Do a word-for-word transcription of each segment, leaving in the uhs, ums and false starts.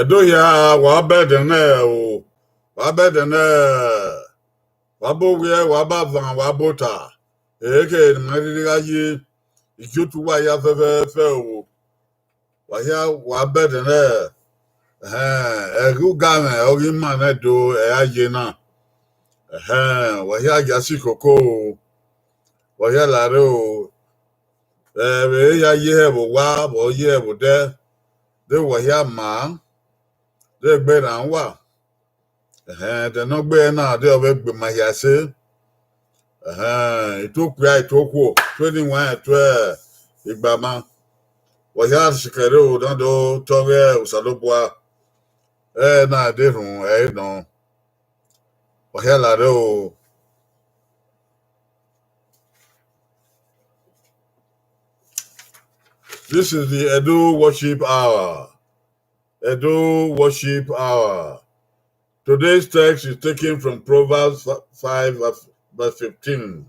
Ẹdo hia, wa bẹdẹ nẹ o, wa bẹdẹ nẹ, wa ba owiẹ, wa ba avan, wa ba ota, eke ne ima rhirhi gha ye ijotu uwa hia fẹfẹfẹ o. Wa hia, wa bẹdẹ nẹ, ẹhẹn, ẹghẹ ugamwẹ ọghe ima nẹ do ẹ a ye na. Ẹhẹn, wa hia ya si koko o, wa hia lare o. Ẹ, vbe ya ye hẹ vbe owa, vbe ọ ye hẹ vbe odẹ, de wa hia ma, de gbe rhan uwa. Ẹhẹn, ẹdẹ ne ọ gbe na, de ọ vbe gbe ma hia ẹse. Ẹhẹn, ito okpia, ito okhuo, tue ne iwẹn tue igbama. Wa hia sikẹre o, na do tọ ọghe Osanobua, ẹ na de rhun ẹre nọ. Wa hia lare o. This is the Edo Worship Hour. Edo Worship Hour. Today's text is taken from Proverbs five, verse fifteen.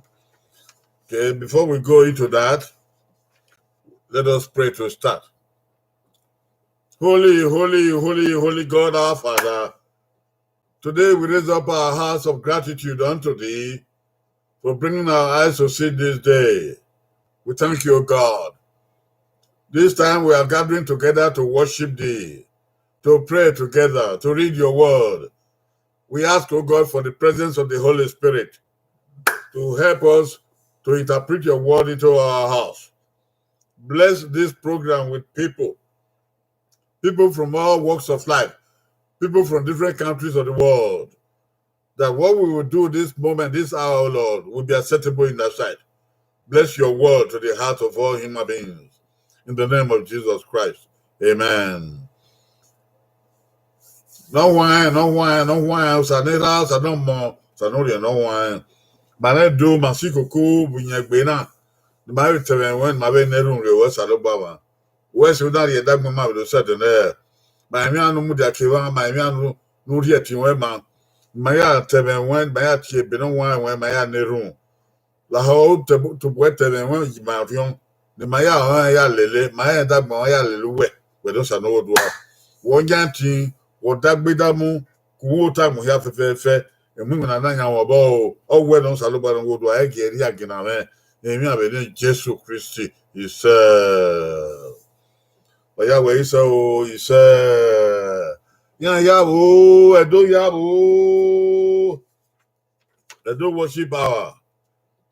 Okay, before we go into that, let us pray to start. Holy, holy, holy, holy God, our Father, today we raise up our hearts of gratitude unto thee for bringing our eyes to see this day. We thank you, O God. This time we are gathering together to worship thee, to pray together, to read your word. We ask, O God, for the presence of the Holy Spirit to help us to interpret your word into our hearts. Bless this program with people, people from all walks of life, people from different countries of the world, that what we will do this moment, this hour, O Lord, will be acceptable in thy sight. Bless your word to the heart of all human beings. In the name of Jesus Christ. Amen. Nọ huan, nọ huan, nọ huan, Osa ne erha, Osa ne ọmọ, Osa ne orhiọn, nọ huan. Ma nẹ do, ma si koko vbe uyẹn egbe na, ne ma vbe tẹmwẹ ruẹn, ne ma vbe nẹ erhunmwu rre ruẹ, Osanobua mwa. Wẹ sẹ na rhie ẹdagbọn ma vbe do sẹ ẹdẹ nẹ, ma emwi iran ne u mudia ke evba, ma emwi iran ne u rhie ẹtin ruẹn ma, ma ya tẹmwẹ ruẹn, ma ya tie ebe ne ọ huan ruẹn, ma ya nẹ erhunmwu. Lahọ tobọ ẹtẹmwẹ ruẹn yi ma rhiọn, ne ma ya rẹn ya lele, ma rẹn ẹdagbọn ya lele uwẹ, wẹ ne Osanobua. Wẹ ọ yan ẹtin, wẹ ọ dagbe damu, ku uwu ota mu hia fẹfẹfẹ, emwi iwinna na yan mwẹ obọ o, ọ wẹ ne Osanobua ne ọ ghodua, ẹ gie rhie agiẹn na mwẹ, emwi avbe ne Jesu Kristi isẹ. Ọ ya wẹ isẹ o, isẹ. Iran ya vbo, Ẹdo ya vbo. Edo Worship Hour.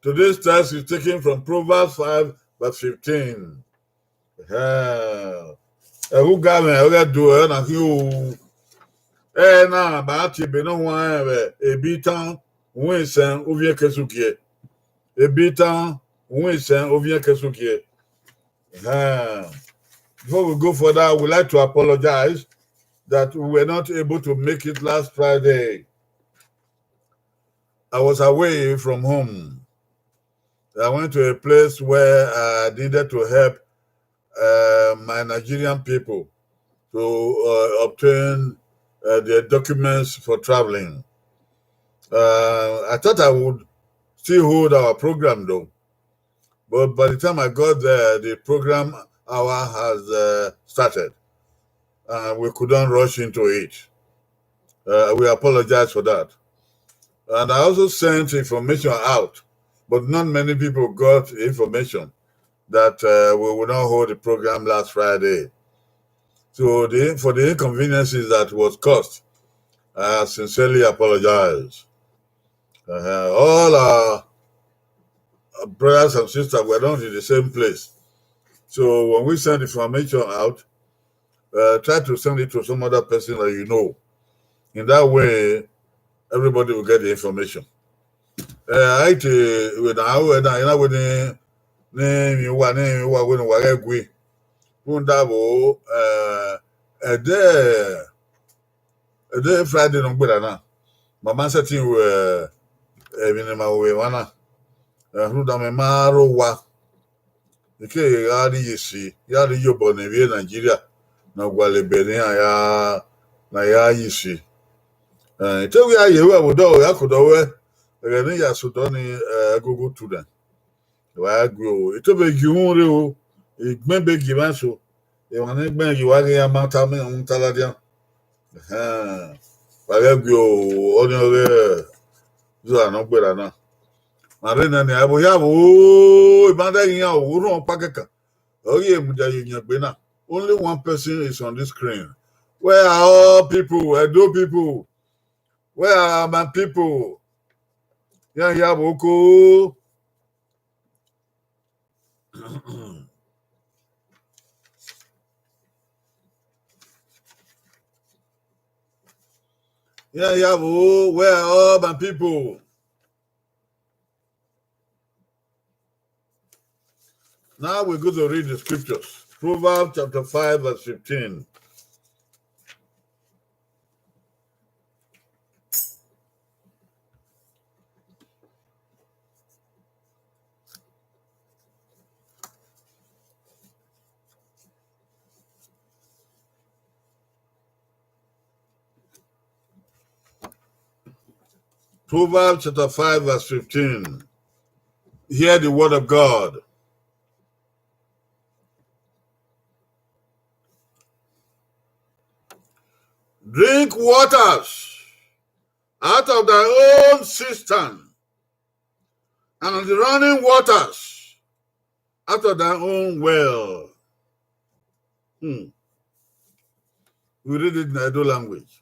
Today's text is taken from Proverbs five, verse fifteen. Ẹhẹn. Ẹghẹ ugamwẹ ọghe Ẹdo ẹre na khin o. Ẹ na, ma tie ebe ne ọ huanrẹn vbe ebe itan, uhunmwu isẹn, ovbi ẹkẹn esugie. Ebe itan, uhunmwu isẹn, ovbi ẹkẹn esugie. Ẹhẹn. Before we go further, I would like to apologize that we were not able to make it last Friday. I was away from home. I went to a place where I needed to help uh, my Nigerian people to uh, obtain uh, their documents for traveling. Uh, I thought I would still hold our program though. But by the time I got there, the program hour has uh, started. And we couldn't rush into it. Uh, we apologize for that. And I also sent information out, but not many people got information that uh, we will not hold the program last Friday. So the, for the inconveniences that was caused, I sincerely apologize. Uh, all our brothers and sisters were not in the same place. So when we send information out, uh, try to send it to some other person that you know. In that way, everybody will get the information. Uh, I tell you, na we na ina we ni ni mi wa ni mi wa we ni wa ghe gui. Rhunmwuda vbo, uh, ẹdẹ ẹdẹ Friday ne ọ gberra na, ma ma sẹtin ru emwi ne ma ru vbe emwa na. Rhunmwuda mẹ ma rre owa, I keghi gha rrie isi, ya rrie iyobọ ne ivbi Nigeria ne ọ gualọ ebe ne iran ya ne a ya ye isi. Eh, te u ya ye ruẹ vbe odọ, ya ke odọ ruẹ, ẹghẹ ne I ya sẹ odọ ni, eh, ẹgogo tu nẹ. Wa gu o, I to be gie uhunmwu rre o, I gbẹn be gie emwa eso, emwa ne I gbẹn gie uwa ghi ya ma ta mẹ, u ta ladian. Ẹhẹn. Wa ghẹ gue o, ọnii ọghe Zua ne ọ gberra na. Ma rre nene ẹvbo hia vbo, ima dẹ ghi iran o, orhunmwu ọkpa kẹkan. Ọ ghi mudia ye oniẹn egbe na. Only one person is on this screen. Where are all people? Edo people. Where are my people? Iran hia vbo ko. Iran hia vbo, where are all my people? Now we're going to read the scriptures. Proverbs chapter five, verse fifteen. Proverbs chapter five, verse fifteen. Hear the word of God. Drink waters out of thy own cistern, and the running waters out of thy own well. Hmm. We read it in Edo language.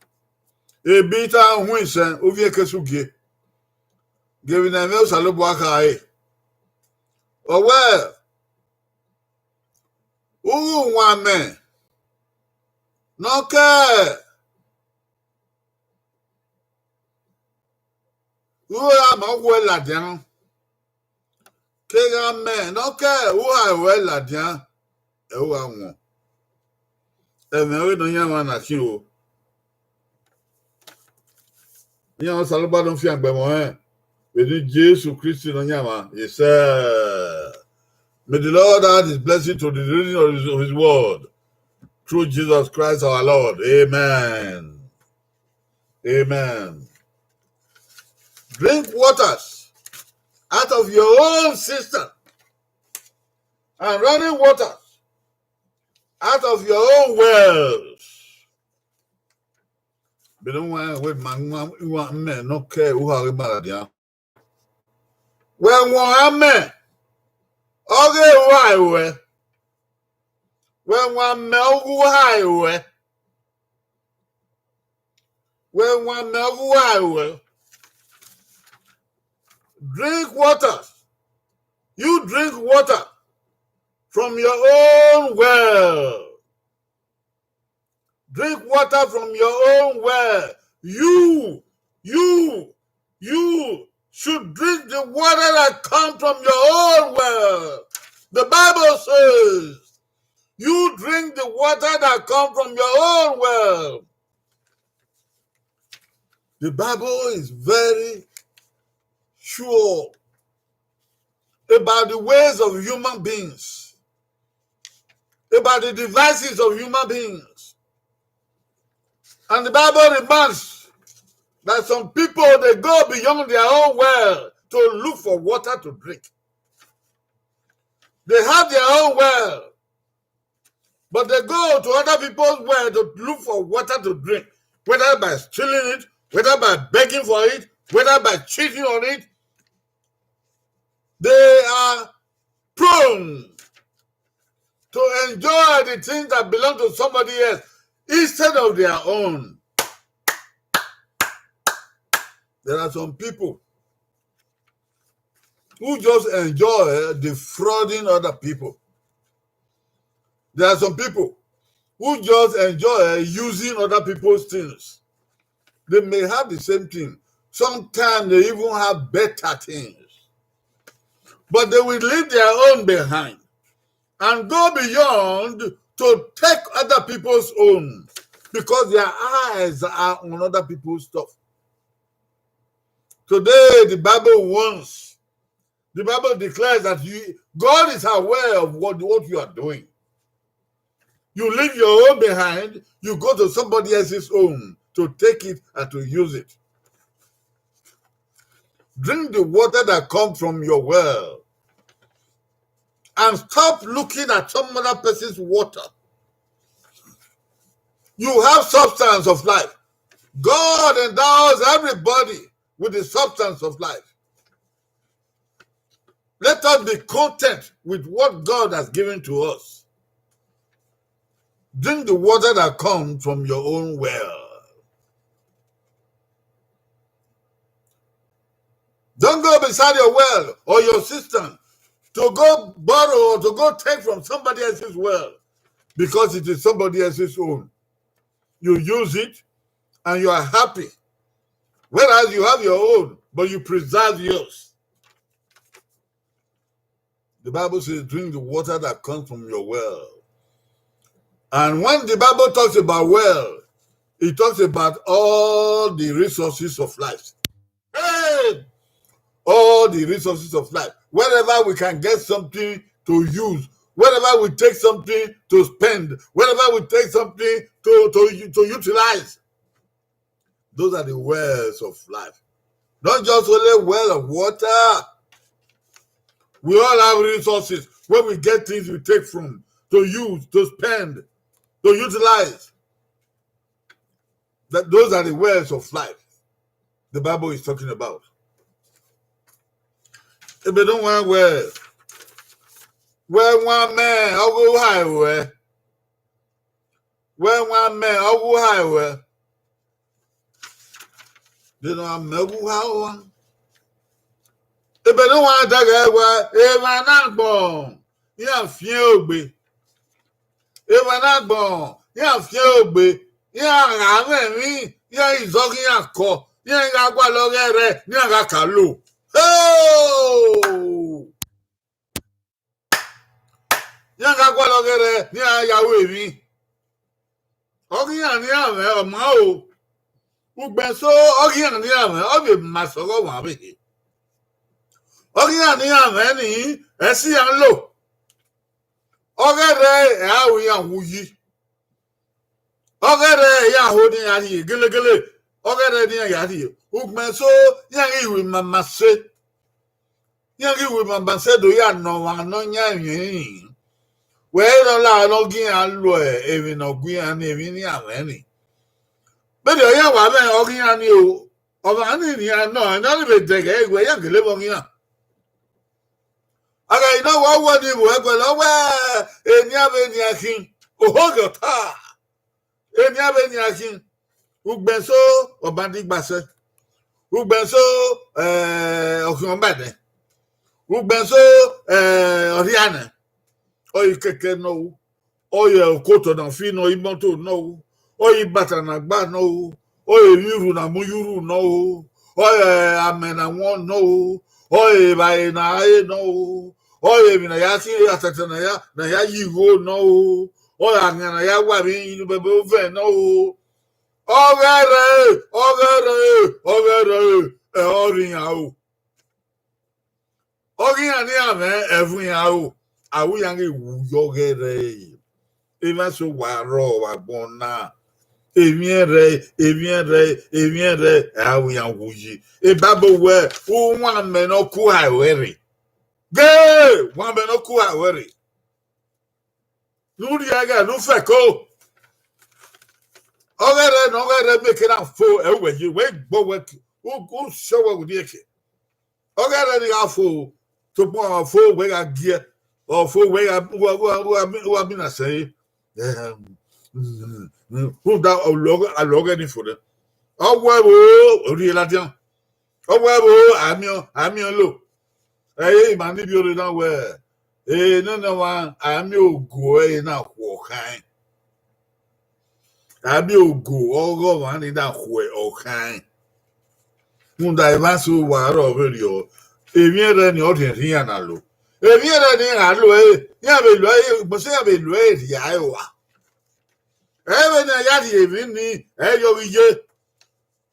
Ebi ta hu isẹn, ovbi ekesu gie. Gevbe ne ẹmwẹ Osanobua khare. Ọ wẹẹ, u ghi wan amẹ ne ọ kẹ ru amẹ okhuo ladian, kegha amẹ ne ọ kẹ uha ruẹ ladian, ẹ i gha wọn. Ẹmwẹ ọghe Nọyaẹnmwa na khin o. Iran Osanobua ne ọ fiangbe ẹmwẹ ọnrẹn vbe eni Jesu Kristi Nọyaẹnmwa. Yes, sir. May the Lord add his blessing to the reading of his, of his word through Jesus Christ our Lord. Amen. Amen. Drink waters out of your own cistern and running waters out of your own wells. Bene wan wẹ ma wan iwan mẹ ne ọ kẹ uha ọghe ma ladian. Wẹ wan amẹ ọghe uha ruẹ. Wẹ wan amẹ ọghe uha ruẹ. Wẹ wan amẹ ọghe uha ruẹ. Drink water. You drink water from your own well. Drink water from your own well. You, you, you should drink the water that comes from your own well. The Bible says, you drink the water that comes from your own well. The Bible is very sure about the ways of human beings, about the devices of human beings. And the Bible reminds that some people, they go beyond their own well to look for water to drink. They have their own well, but they go to other people's well to look for water to drink, whether by stealing it, whether by begging for it, whether by cheating on it. They are prone to enjoy the things that belong to somebody else instead of their own. There are some people who just enjoy defrauding other people. There are some people who just enjoy using other people's things. They may have the same thing. Sometimes they even have better things. But they will leave their own behind and go beyond to take other people's own because their eyes are on other people's stuff. Today, the Bible warns, the Bible declares that you, God is aware of what, what you are doing. You leave your own behind, you go to somebody else's own to take it and to use it. Drink the water that comes from your well. And stop looking at some other person's water. You have substance of life. God endows everybody with the substance of life. Let us be content with what God has given to us. Drink the water that comes from your own well. Don't go beside your well or your cistern to go borrow or to go take from somebody else's well, because it is somebody else's own. You use it and you are happy. Whereas you have your own, but you preserve yours. The Bible says, "Drink the water that comes from your well." And when the Bible talks about well, it talks about all the resources of life. Hey! All the resources of life. Wherever we can get something to use, wherever we take something to spend, wherever we take something to, to, to utilize, those are the wells of life. Not just only well of water. We all have resources where we get things we take from to use, to spend, to utilize. That, those are the wells of life the Bible is talking about. Ebe ne ọ wẹẹ, wẹ wan mẹ ọghe uha ruẹ. Wẹ wan mẹ ọghe uha ruẹ. De ne ọ mẹ ọghe uha ruẹ. Ebe ne ọ wẹẹ, dẹghẹ wẹ, emwa ne agbọn iran fian ogbe. Emwa ne agbọn iran fian ogbe, iran gha mwẹ emwi, iran izọghe iran kọ, iran gha gualọ ọghe rẹ ne iran gha ka lo. Hey! Iran gha gualọ ọghe rẹ ne iran ya ru emwi. Ọghe iran ne iran mwẹ, ọ ma o. Ugbẹn eso, ọghe iran ne iran mwẹ, ọ vbe ma sẹ ọghe ọmwa vbe he. Ọghe iran ne iran mwẹ ni, ẹ si iran lo. Ọghe rẹ ẹ a ru iran wu yi. Ọghe rẹ iran ho ne iran rhie gelegele. Ọghe rẹ ne iran ya rhie. Ugbẹn eso, iran ghi ru imama sẹ. Iran ghi ru imama sẹ do ya nọ ọmwa ne ọ yan emwi rin. Wẹ i re ne ọ la ne ọ gi iran lo emwi ne ọ gu iran ni, emwi ne iran mwẹ ni. Vbene ọ ya wa mwẹ ọghe iran ni o, ọmwa ni ne iran nọ, ne ọ ni vbe dẹghẹ wẹ ya gele vbe ọghe iran. A gha i na wa wẹ ni vbe ẹguẹlẹ, ọ wẹ enian vbe enian khin, oho ghe ọta. Enian vbe enian khin, ugbẹn eso, ọbandigba sẹ. Ugbẹn eso, eh, ọkhiọnmwẹ nẹ. Ugbẹn eso, eh, ọ rhia nẹ. Ọ i kẹkẹ nọ ru. Ọ i okotọ na fi nọ, imọto nọ ru. Ọ i bata na gba nọ ru. Ọ i emwi urhu na mu ye urhu nọ ru. Ọ i amẹ na wọn nọ ru. Ọ i evbare na re nọ ru. Ọ i emwi na ya khin, atẹtẹ na ya, na ya ye igho nọ ru. Ọ i angan na ya wa emwi inu bẹbẹ ovẹn nọ ru. Ọghe rẹ, ọghe rẹ, ọghe rẹ, ẹ, ọ rre iran o. Ọghe iran ne iran mwẹ ẹvbo iran ro, aro iran ghi wu ye ọghẹrẹ ẹre. Emwa eso wa rrọọ vbe agbọn na. Emwi ẹre, emwi ẹre, emwi ẹre, aro iran wu yi. Bible wẹẹ, uwanmẹ ne ọ ku uha ruẹ rre. Ghe, uwanmẹ ne ọ ku uha ruẹ rre. Ne u rhie ẹghẹ ne u fẹko. Ọghẹrẹ ne ọghẹrẹ mieke na fo, ẹ wẹ ye, wẹ gbọ wẹ, u, u sẹ wẹ vbe odieke. Ọghẹrẹ ni gha fo, sokpan ọ fo wẹ gha giẹ, ọ fo wẹ gha, u gha, u gha, u gha, u gha mina sẹ ẹre. Ehem, mm, mm, rhunmwuda ọ lọ, a lọ ọghẹ ni fo nẹ. Ọ wẹ vbo, ọ rhie ladian. Ọ wẹ vbo, a miẹn, a miẹn lo. Ẹ i re ima ni vbiorre na wẹẹ, enọnọ ọmwa, a miẹn ogo ẹre na khuẹ ọkhaẹn. A miẹn ogo ọghe ọmwa ni na khuẹ ọkhaẹn. Rhunmwuda emwa eso wa rrọọ vberriọ, emwi ẹre ni ọ rhiẹnrhiẹn iran na lo. Emwi ẹre ni iran lo ẹre, iran vbe lo ẹre, mose iran vbe lo ẹre rhia ẹre rua. Ẹ vbene a ya rhie emwi ni, ẹ i re ọghe iye.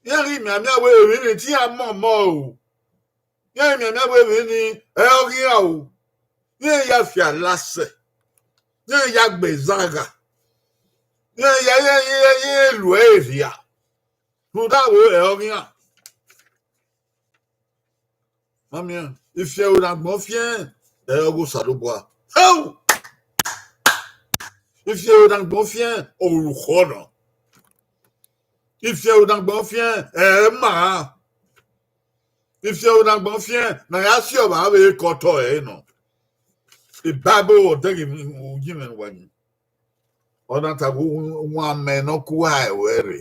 Iran ghi mianmian wẹẹ emwi ni te iran mọmọ o. Iran mianmian wẹẹ emwi ni, ẹ ọghe iran o. Iran ya fi alasẹ. Iran ya gbe ezagha. Iran ya, iran, iran, iran lu ẹre rhia. Rhunmwuda wẹẹ ẹ ọghe iran. Ma miẹn, ifiẹro ne agbọn fiẹn, ẹ ọghe Osanobua. Hẹu! Ifiẹro ne agbọn fiẹn, orukhọ nọ. Ifian ne agbọn fian, ẹ ma. Ifian ne agbọn fian, na ya si ọmwa vbe kọtọ ẹre nọ. Bible ọdẹghe uyi mwẹ wa yin. Ọ na ta wẹ, wan mẹ ne ọ ku ha ẹre.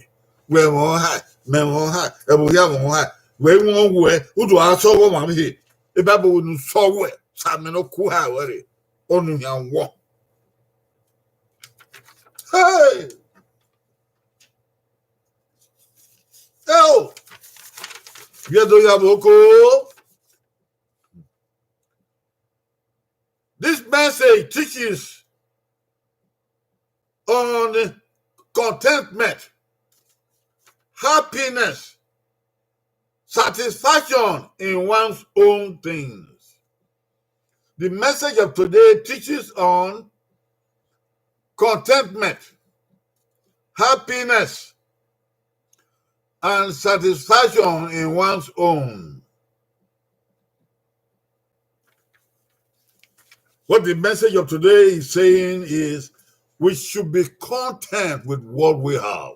Wẹ mwẹ ọ ha, mẹ mwẹ ọ ha, ẹvbo hia mwẹ ọ ha. Wẹ wọn wẹ, u do a sẹ ọghọ ọmwa vbe. Bible wẹ ne u sẹ wẹ, sa mẹ ne ọ ku ha ẹre. Ọnii yan wọ. Hey! Oh! Vbe do ya vbe oko. This message teaches on contentment, happiness, satisfaction in one's own things. The message of today teaches on contentment, happiness, and satisfaction in one's own. What the message of today is saying is we should be content with what we have.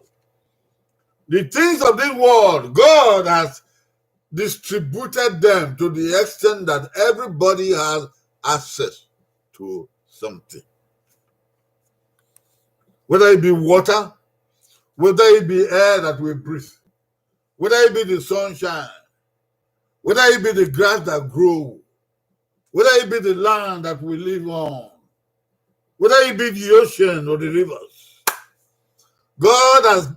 The things of this world, God has distributed them to the extent that everybody has access to something. Whether it be water, whether it be air that we breathe, whether it be the sunshine, whether it be the grass that grow, whether it be the land that we live on, whether it be the ocean or the rivers, God has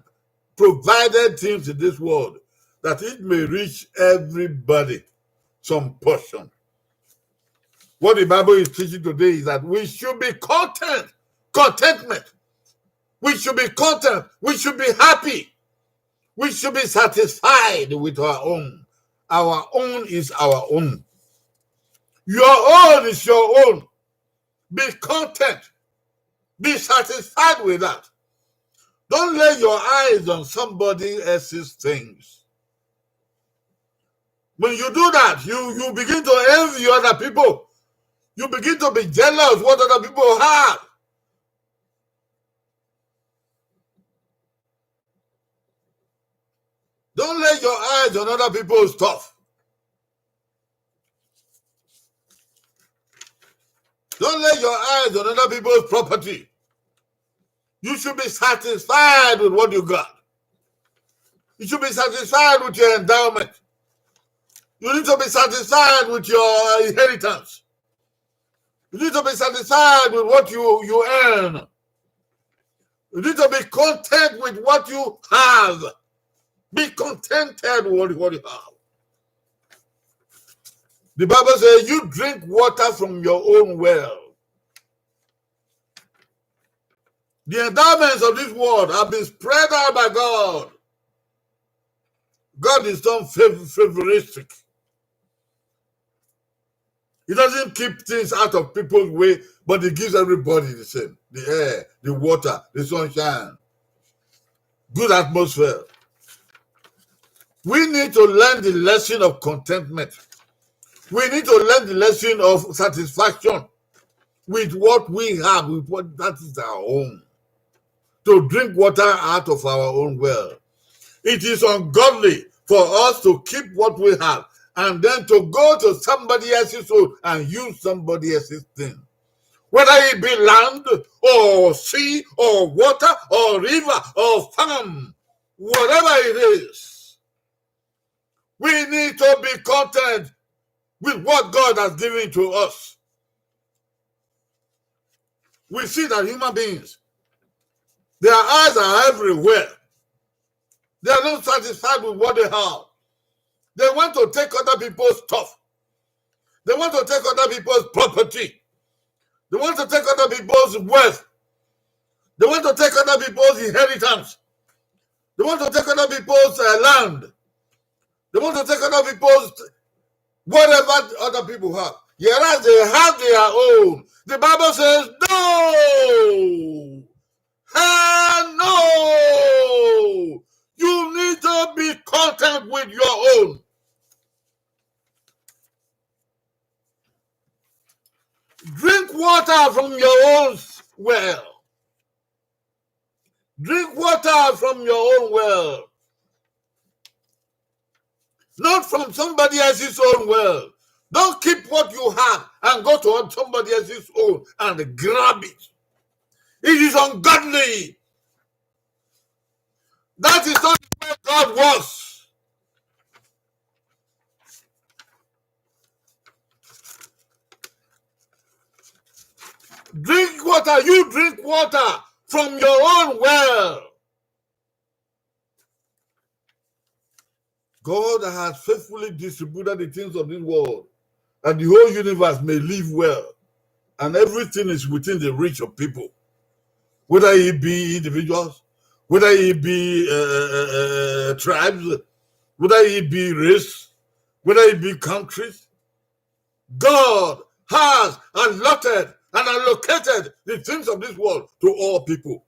provided things in this world that it may reach everybody some portion. What the Bible is teaching today is that we should be content, contentment. We should be content. We should be happy. We should be satisfied with our own. Our own is our own. Your own is your own. Be content. Be satisfied with that. Don't lay your eyes on somebody else's things. When you do that, you, you begin to envy other people. You begin to be jealous what other people have. Don't lay your eyes on other people's stuff. Don't lay your eyes on other people's property. You should be satisfied with what you got. You should be satisfied with your endowment. You need to be satisfied with your inheritance. You need to be satisfied with what you, you earn. You need to be content with what you have. Be contented with what you have. The Bible says you drink water from your own well. The endowments of this world have been spread out by God. God is not fav-, favoristic. He doesn't keep things out of people's way, but he gives everybody the same. The air, the water, the sunshine, good atmosphere. We need to learn the lesson of contentment. We need to learn the lesson of satisfaction with what we have, with what that is our own. To drink water out of our own well. It is ungodly for us to keep what we have and then to go to somebody else's own and use somebody else's thing. Whether it be land or sea or water or river or farm, whatever it is, we need to be content with what God has given to us. We see that human beings, their eyes are everywhere. They are not satisfied with what they have. They want to take other people's stuff. They want to take other people's property. They want to take other people's wealth. They want to take other people's inheritance. They want to take other people's, uh, land. They want to take other people's, whatever other people have. Whereas they have their own. The Bible says, no. Hell no. You need to be content with your own. Drink water from your own well. Drink water from your own well. not from somebody else's own well. Don't keep what you have and go to somebody else's own and grab it. It is ungodly. That is not the way God works. Drink water, you drink water from your own well. God has faithfully distributed the things of this world, and the whole universe may live well, and everything is within the reach of people, whether it be individuals, whether it be uh, uh, uh, tribes, whether it be race, whether it be countries. God has allotted and allocated the things of this world to all people.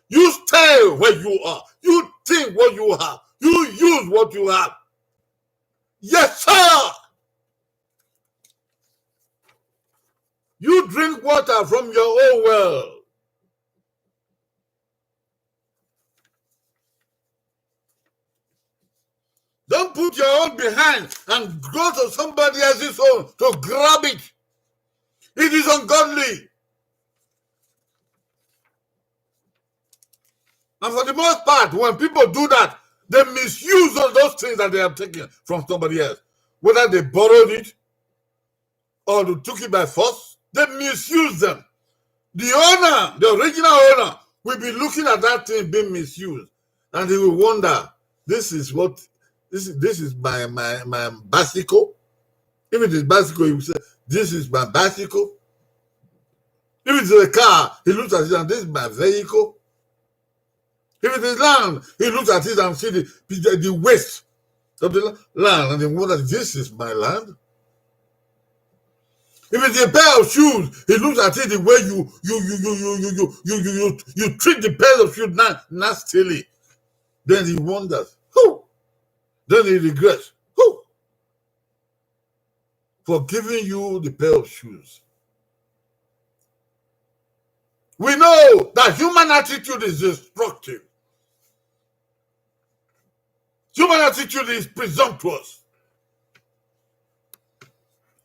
You stay where you are. You think what you have. You use what you have. Yes, sir. You drink water from your own well. Don't put your own behind and go to somebody else's own to grab it. It is ungodly. And for the most part, when people do that, they misuse all those things that they have taken from somebody else. Whether they borrowed it or they took it by force, they misuse them. The owner, the original owner, will be looking at that thing being misused, and he will wonder, this is what, this is, this is my, my, my bicycle. If it is bicycle, he will say, this is my bicycle. If it's a car, he looks at it and this is my vehicle. If it is land, he looks at it and see the, the, the waste of the la- land and he wonders, this is my land. If it's a pair of shoes, he looks at it the way you you you you you you you you you, you, you treat the pair of shoes na- nastily. Then he wonders, who? Then he regrets, who? For giving you the pair of shoes. We know that human attitude is destructive. Human attitude is presumptuous.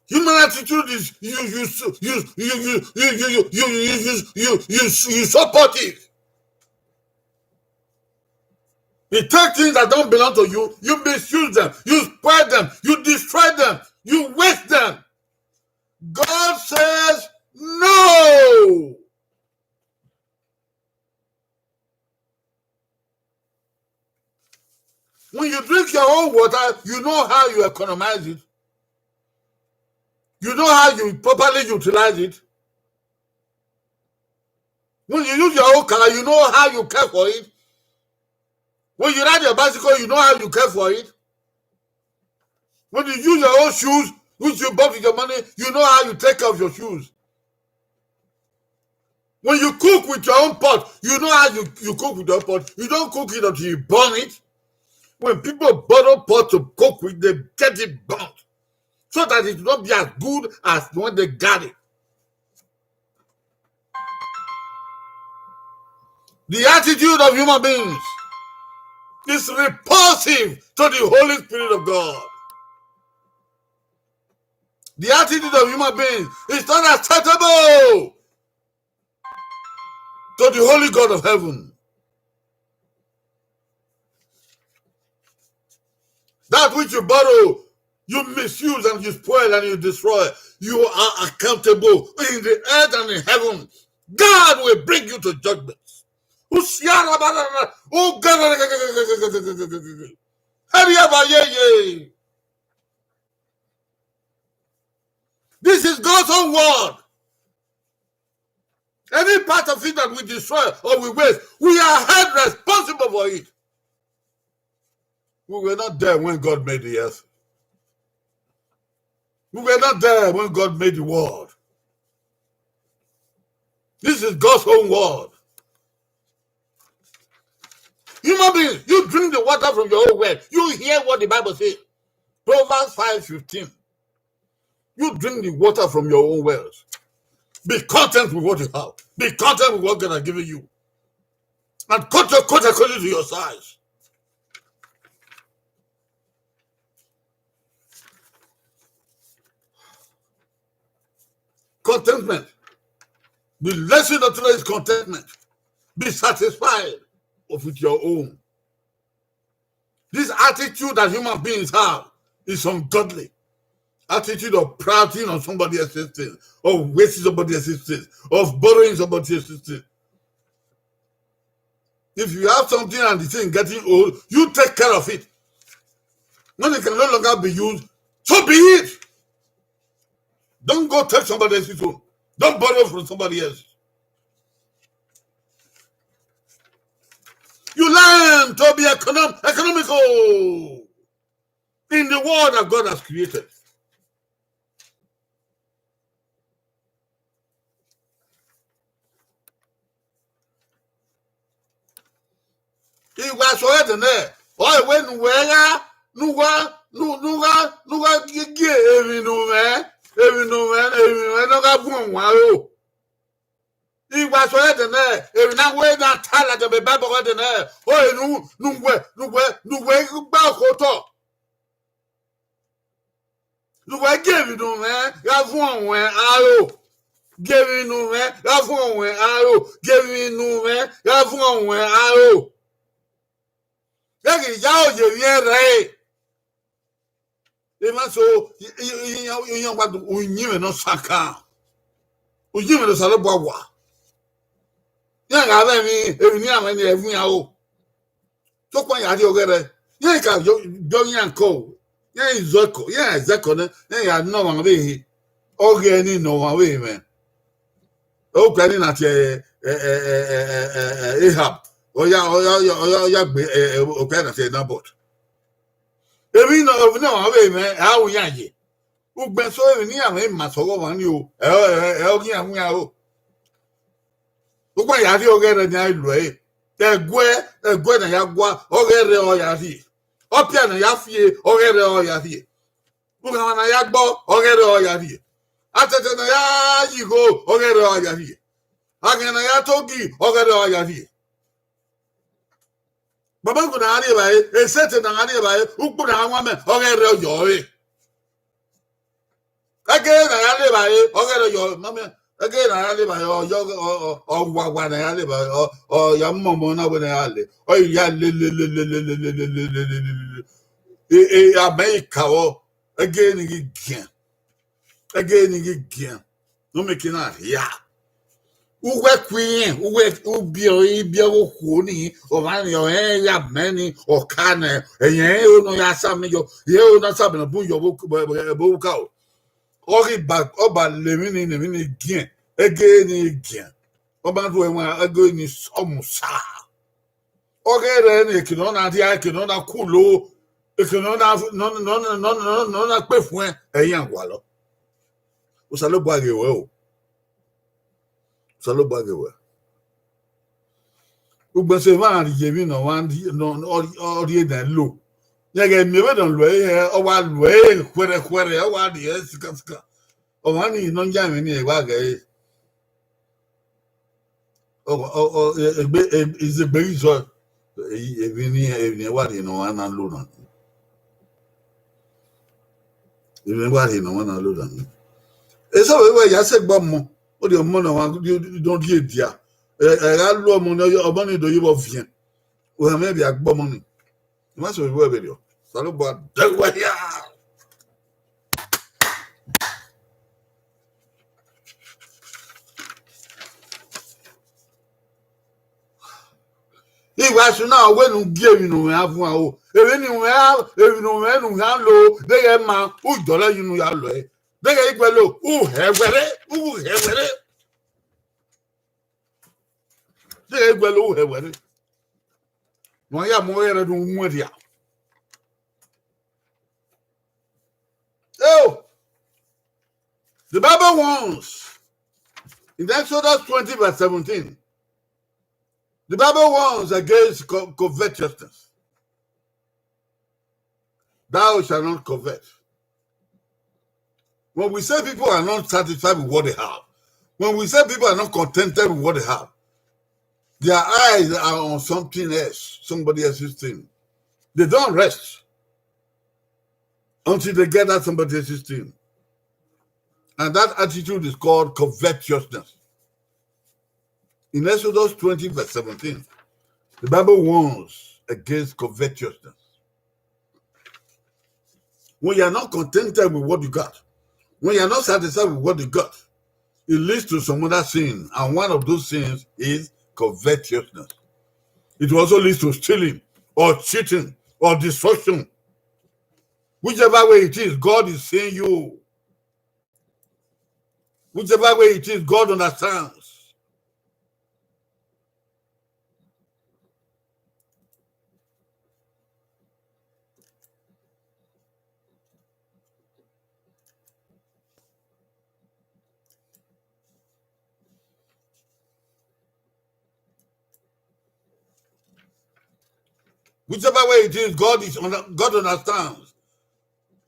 Human attitude is you you you you you you you you you you you you you you you you supportive. You take things that don't belong to you, you misuse them, you spoil them, you destroy them, you waste them. God says no. When you drink your own water, you know how you economize it. You know how you properly utilize it. When you use your own car, you know how you care for it. When you ride your bicycle, you know how you care for it. When you use your own shoes, which you bought with your money, you know how you take care of your shoes. When you cook with your own pot, you know how you, you cook with your pot. You don't cook it until you burn it. When people borrow pot to cook with, they get it burnt so that it will not be as good as when they got it. The attitude of human beings is repulsive to the Holy Spirit of God. The attitude of human beings is not acceptable to the holy God of heaven. That which you borrow, you misuse and you spoil and you destroy, you are accountable in the earth and in heaven. God will bring you to judgment. This is God's own word. Any part of it that we destroy or we waste, we are held responsible for it. We were not there when God made the earth. We were not there when God made the world. This is God's own word. Human beings, you drink the water from your own well. You hear what the Bible says. Proverbs five fifteen. You drink the water from your own wells. Be content with what you have. Be content with what God has given you. And cut your coat according to your size. Contentment. The lesson of today is contentment. Be satisfied of with your own. This attitude that human beings have is ungodly. Attitude of prating on somebody else's thing, of wasting somebody else's thing, of borrowing somebody else's thing. If you have something and the thing getting old, you take care of it. When it can no longer be used, so be it. Don't go take somebody else's own. Don't borrow from somebody else. You learn to be econom- economical in the world that God has created. Iwa sọ ẹdẹ nẹ, ọ wẹ ne uwẹ gha, ne uwa, ne u- ne u gha, ne u gha gie, gie emwi ne u mwẹ, emwi ne u mwẹ, emwi ne u mwẹ ne ọ gha vuọn wan ro. Iwa sọ ẹdẹ nẹ, emwi ne a wẹ na ta ladian vbe Bible ẹdẹ nẹ, ọ wẹ ne u- ne uwẹ, ne uwẹ, ne uwẹ gba okhuo otọ. Ne uwẹ gie emwi ne u mwẹ gha vuọn ruẹn aro. Gie emwi ne u mwẹ gha vuọn ruẹn aro. Gie emwi ne u mwẹ gha vuọn ruẹn aro. Ghẹ ghi ya oye emwi ẹre. Emwa so, i- i- i- iran wa do uyinmwẹ ne ọ sakan. Uyinmwẹ ne Osanobua wa. Iran gha vbe emwi, emwi ne iran mwẹ ni ẹvbo iran ro. Sokpan ya rhie ọghẹrẹ. Iran ka yọ, yọ iran kọ o. Iran zọ ẹkọ, iran zẹ ẹkọ nẹ, iran ya nọ ọmwa vbe ehe. Ọ ghe ẹre ni nọ ọmwa vbe ehe mwẹ. Okpia ni na tie, ẹ, ẹ, ẹ, ẹ, ẹ, ẹ, Ahab. Ọ ya, ọ ya, ọ ya, ọ ya, ọ ya gbe, ẹ, ẹ, okpia na tie Nabọt. Emwi nọ, emwi nọ ọmwa vbe ehe mwẹ, a ru iran ye. Ugbẹn so emwi ne iran mwẹ ma sẹ ọghe ọmwa ni o, ẹ, ẹ, ẹ, ọ ghi iran mu iran ro. Sokpan ya rhie ọghẹrẹ ne a lu ẹre. Ẹguẹ, ẹguẹ ne a ya gua, ọghẹrẹ ọ ya rhie. Ọpia ne a ya fie, ọghẹrẹ ọ ya rhie. Ughamwa ne a ya gbọ, ọghẹrẹ ọ ya rhie. Atẹtẹ ne a ya yi igho, ọghẹrẹ ọ ya rhie. Aghẹn ne a ya togi, ọghẹrẹ ọ ya rhie. Baba ko na gha rhie evbare, esẹte na gha rhie evbare, ukpu na gha wan mẹ, ọghẹrẹ ọ yọ ẹre. Ẹgẹ na ya le evbare, ọghẹrẹ yọ, mama, ẹgẹ na ya le evbare, ọ yọ, ọ, ọ, ọ, wa, wa na ya le evbare, ọ, ọ ya mọmọ na wẹ na ya le, ọ ya le, le, le, le, le, le, le, le, le, le, le, le, le, le, le. E, e, amẹ i ka vbọ, ẹgẹ ni ghi giẹn, ẹgẹ ni ghi giẹn, ne ọ miẹn ke na rhia. Uwẹ ku irẹn, uwẹ ubiẹ, ibiẹ ọghe okhuo ni, ọmwa ni, ọ rẹn ya mẹ ni, ọ ka nẹ, ẹyẹn ẹre ne ọ ya sa mẹ yọ, ẹre ne ọ sa mẹ bun yọ vbe oka o. Ọ ghi ba, ọ ba le emwi ni, ne emwi ni giẹn, ẹgẹ ni giẹn. Ọ ma rhu ẹwaẹn, ẹgẹ ni sọmu sa. Ọghẹrẹ ni, eke ne ọ na rhia, eke ne ọ na kulo, eke ne ọ na, ne ọ, ne ọ, ne ọ, ne ọ, ne ọ na kpe fuẹn, ẹ i yan gualọ. Osanobua ghe wẹ o. Osanobua ghe wẹ. Ugbẹn so emwa rhie emwi ne ọmwa rhie, ne ọ, ọ, ọ rhie ne lo. Rẹn ghẹ miẹn vbene ọ lu ẹre hẹ, ọ wa lu ẹre khuẹrhẹ khuẹrhẹ, ọ wa rhie ẹre sikasika. Ọmwa ni ne ọ yan emwi ni, ẹ wa ghẹ ẹre. Ọ, ọ, ọ, egbe, e, izegbe ghi zọe, e, emwi ni, emwi ni wa rhie ne ọmwa na lo na. Emwi ni wa rhie ne ọmwa na lo na. Eso vbe wẹ ya sẹ gbe ọmọ, ọ rhie ọmọ ne ọmwa do, do, do rhie dia. Ẹ, ẹ gha lu ọmọ ni, ọmọ ni do ye vbe ọviẹn. Uwẹ mwẹ vbe a gbe ọmọ ni. I ma sẹ vbe wẹ vberriọ. Osanobua dẹ wẹ hia. Iwa su na wẹ ne u gie emwi ne u mwẹ a vuọn aro. Emwi ne u mwẹ, emwi ne u mwẹ ne u ya lo, deghẹ ma, u dọlọ yi ne u ya lo ẹre. Deghẹ i guẹlo, u hẹ wẹrẹ, u hẹ wẹrẹ. Deghẹ i guẹlo, u hẹ wẹrẹ. Ne u ya mu ọghẹrẹ ne u muẹn rhia. Oh, the Bible warns in Exodus twenty verse seventeen. The Bible warns against co-, covetousness. Thou shalt not covet. When we say people are not satisfied with what they have, when we say people are not contented with what they have, their eyes are on something else, somebody else's thing. They don't rest until they get that somebody else's thing. And that attitude is called covetousness. In Exodus twenty, verse seventeen, the Bible warns against covetousness. When you are not contented with what you got, when you are not satisfied with what you got, it leads to some other sin. And one of those sins is covetousness. It also leads to stealing or cheating or destruction. Whichever way it is, God is seeing you. Whichever way it is, God understands. Whichever way it is, God is God understands.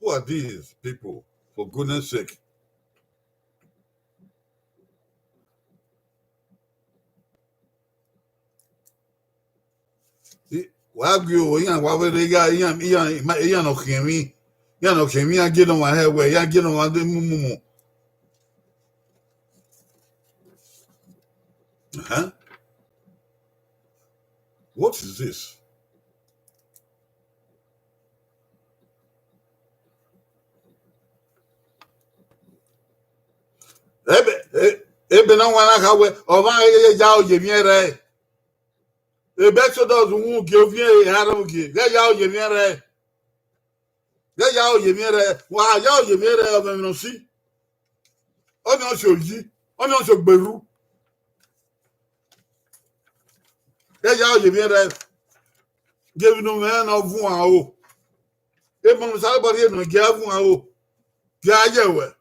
Who are these people? For goodness sake. Wa gie o, iran wa vbe rre ya, iran, iran, iran ne ọ khiẹn emwi, iran ne ọ khiẹn emwi, iran gie ne ọmwa hẹ wẹ, iran gie ne ọmwa de mu mu mu. Uh-huh. What is this? Ebe, e-, ebe na wan na kha wẹ, ọmwa ya oye emwi ẹre. Ebe Exodus wu gie oviẹn eha rre gie, ghẹ ya oye emwi ẹre. Ghẹ ya oye emwi ẹre, wa ya oye emwi ẹre, ọ mwẹ emwi ne ọ si. Ọnii ọ si oyi, ọnii ọ si ogberhu. Ghẹ ya oye emwi ẹre, gie emwi ne u mwẹ ne ọ vuọn aro. Emọ ne Osanobua rhie nọ, gie a vuọn aro, gie a ye ẹwẹ.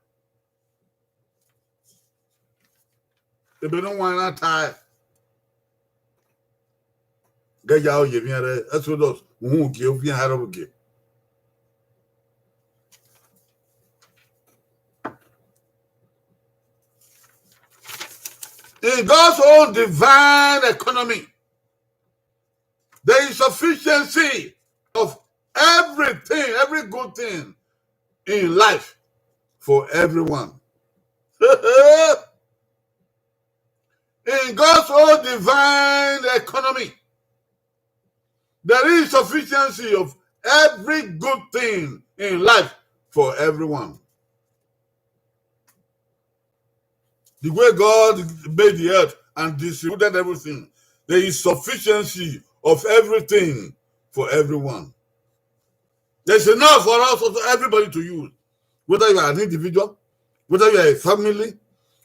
Ebe ne ọ wan na tae. Ghẹ ya oye emwi ẹre, Exodus, uhunmwu gie, oviẹn eha rre gie. In God's own divine economy, there is sufficiency of everything, every good thing in life for everyone. In God's own divine economy, there is sufficiency of every good thing in life for everyone. The way God made the earth and distributed everything, there is sufficiency of everything for everyone. There's enough for us, for everybody to use. Whether you are an individual, whether you are a family,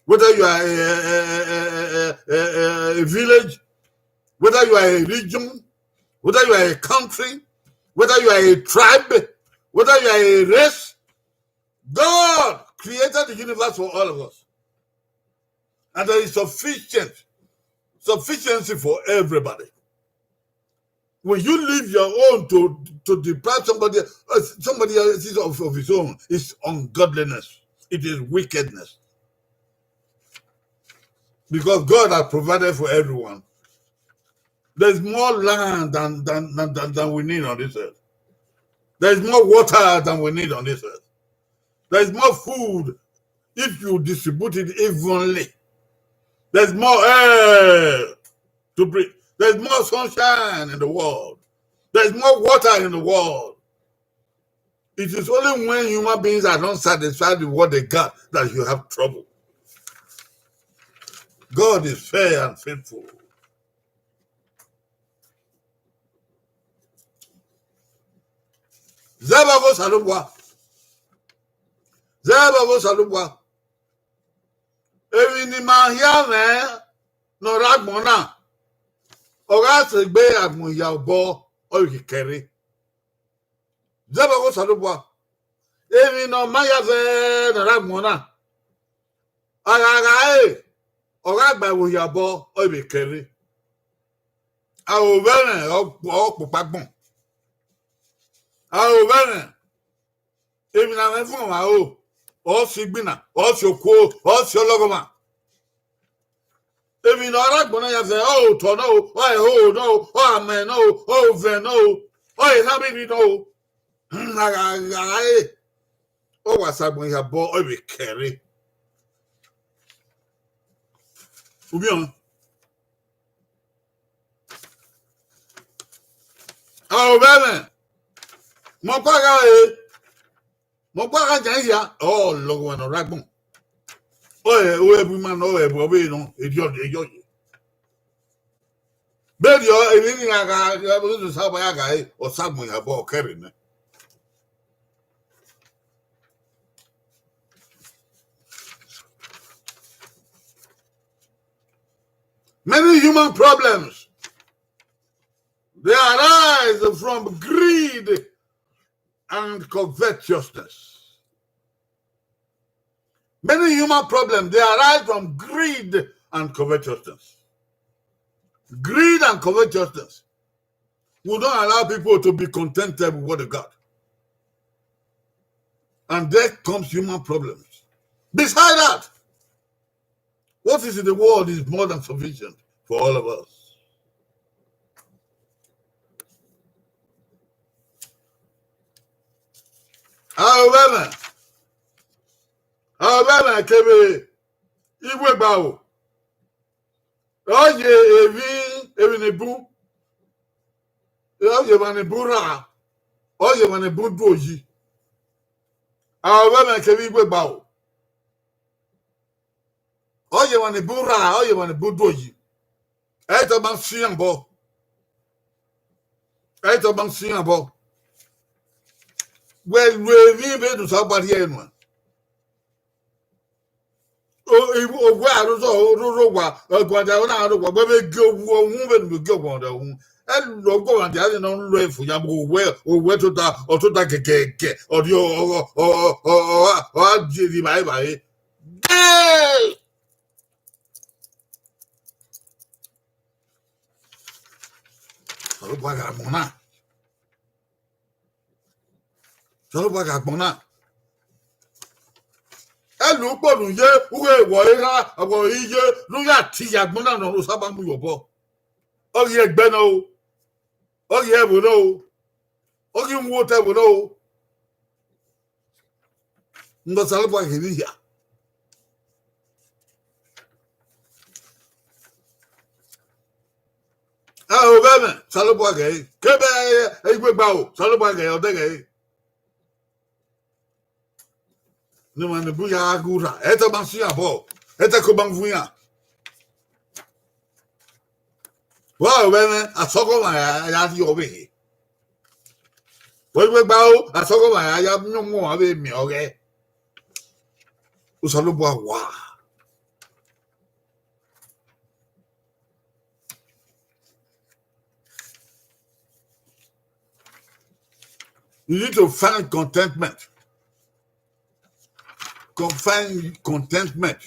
whether you are a, a, a village, whether you are a region, whether you are a country, whether you are a tribe, whether you are a race, God created the universe for all of us. And there is sufficient, sufficiency for everybody. When you leave your own to, to deprive somebody, uh, somebody else of, of his own, it's ungodliness. It is wickedness. Because God has provided for everyone. There's more land than, than, than, than, than we need on this earth. There's more water than we need on this earth. There's more food if you distribute it evenly. There's more air to breathe. There's more sunshine in the world. There's more water in the world. It is only when human beings are not satisfied with what they got that you have trouble. God is fair and faithful. Zẹ vbe ọghe Osanobua. Zẹ vbe ọghe Osanobua. Emwi ne ima hia mwẹ ne ọ rre agbọn na, ọ gha sẹ egbe agbọn hia obọ, ọ ghi kẹre. Zẹ vbe ọghe Osanobua. Emwi ne ọ ma ya zẹ ne ọ rre agbọn na, a gha gha re, ọ gha gba ẹvbo hia obọ, ọ vbe kẹre. Aro vbe ẹmwẹ, ọ kpokpo agbọn. Aro vbe ẹmwẹ, emwi ne a mwẹ vuọn ọmwa ro, ọ si igbinna, ọ si okuo, ọ si ọlọghọmwa. Emwi ne ọ rre agbọn na ya zẹ, ọ otọ nọ o, ọ ẹhoho nọ o, ọ amẹ nọ o, ọ ovẹn nọ o, ọ erhanmwirri nọ o. A gha gha re, ọ wa sẹ agbọn hia obọ, ọ vbe kẹre. Ubiọn. Arovbẹmwẹ, mẹ ọkpa gha re, mẹ ọkpa gha yan hia, ọ lọghọ ne ọ rre agbọn. Ọ ẹ, ọ ẹ bu ima nọ, ọ ẹ bu ọvbehe nọ, erriọ, erriọ ye. Vberriọ, emwi ni a gha, Osanobua ya gha re, ọ sa agbọn yan obọ, ọ kẹre nẹ. Many human problems, they arise from greed and covetousness. Many human problems, they arise from greed and covetousness. Greed and covetousness will not allow people to be contented with what they got. And there comes human problems. Beside that, what is in the world is more than sufficient for all of us. Arovbẹmwẹ, arovbẹmwẹ kevbe iwegba o. Ọ ye emwi, emwi ni bun, ọ ye emwa ni bun rra, ọ ye emwa ni bun du oyi. Arovbẹmwẹ kevbe iwegba o. Ọ ye emwa ni bun rra, ọ ye emwa ni bun du oyi. Ẹ i tọ ma fi iran obọ. Ẹ i tọ ma fi iran obọ. Wẹ lu emwi vbene Osanobua rhie nuẹn. O, i, owẹ arozọ, roro owa, ọguọmwadia na roro owa, wẹ vbe gie owu uhunmwu vbene u gie ọguọmwadia uhunmwu. Ẹ lọ ọguọmwadia ni nọ lọ efo ya, owẹ, owẹ tota, ọ tota gẹgẹgẹ, ọ rhie, ọ, ọ, ọ, ọ, ọ, ọ, ọ, ọ, a die rri evbare evbare. Dee! Osanobua gha agbọn na. Osanobua gha agbọn na. Ẹ lu ukpo ne u ye, u ghe wọ erha, wọ iye, ne u ya tie ya agbọn na ne Osanobua mu ye obọ. Ọ ghi ẹgbẹ nọ o. Ọ ghi ẹvbo nọ o. Ọ ghi mu otọ ẹvbo nọ o. Ne Osanobua ghe vbe hia. Arovbẹmwẹ, Osanobua ghe ẹre. Kevbe iwegba o, Osanobua ghe ẹre, ọ dẹghe ẹre. Ne emwa ni bun ya gha ghe urha, ẹ i tọ ma fi iran obọ, ẹ i tọ ko ma vu iran. Wa ro vbe ẹmwẹ, asọghọmwa ya, ya rhie ọvbehe. Wa iwegba o, asọghọmwa ya, ya miẹn ọmwa vbe miẹn ọghẹ. Osanobua wa. You need to find contentment. Con-, find contentment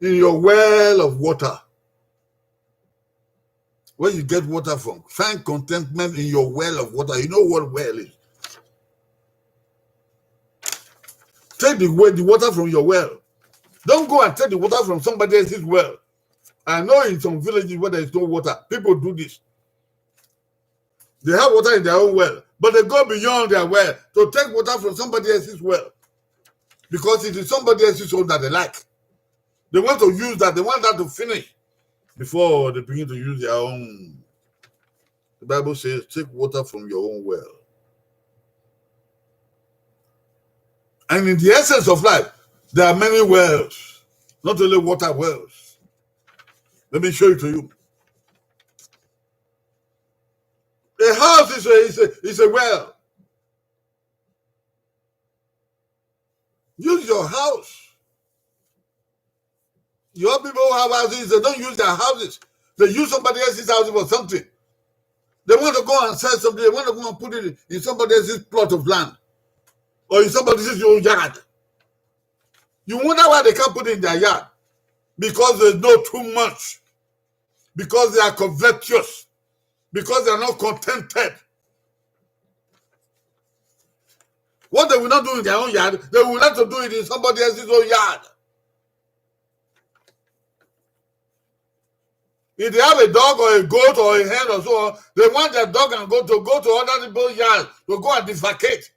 in your well of water. Where you get water from, find contentment in your well of water. You know what well is. Take the well, the water from your well. Don't go and take the water from somebody else's well. I know in some villages where there is no water, people do this. They have water in their own well, but they go beyond their well to take water from somebody else's well because it is somebody else's own that they like. They want to use that, they want that to finish before they begin to use their own. The Bible says, "Take water from your own well." And in the essence of life, there are many wells, not only water wells. Let me show it to you. A house is a, is a, is a well. Use your house. Your people who have houses, they don't use their houses. They use somebody else's house for something. They want to go and sell something. They want to go and put it in somebody else's plot of land or in somebody else's own yard. You wonder why they can't put it in their yard. Because there's no too much. Because they are covetous. Because they are not contented. What they will not do in their own yard, they will like to do it in somebody else's own yard. If they have a dog or a goat or a hen or so on, they want their dog and goat to go to other people's yard to go and defecate.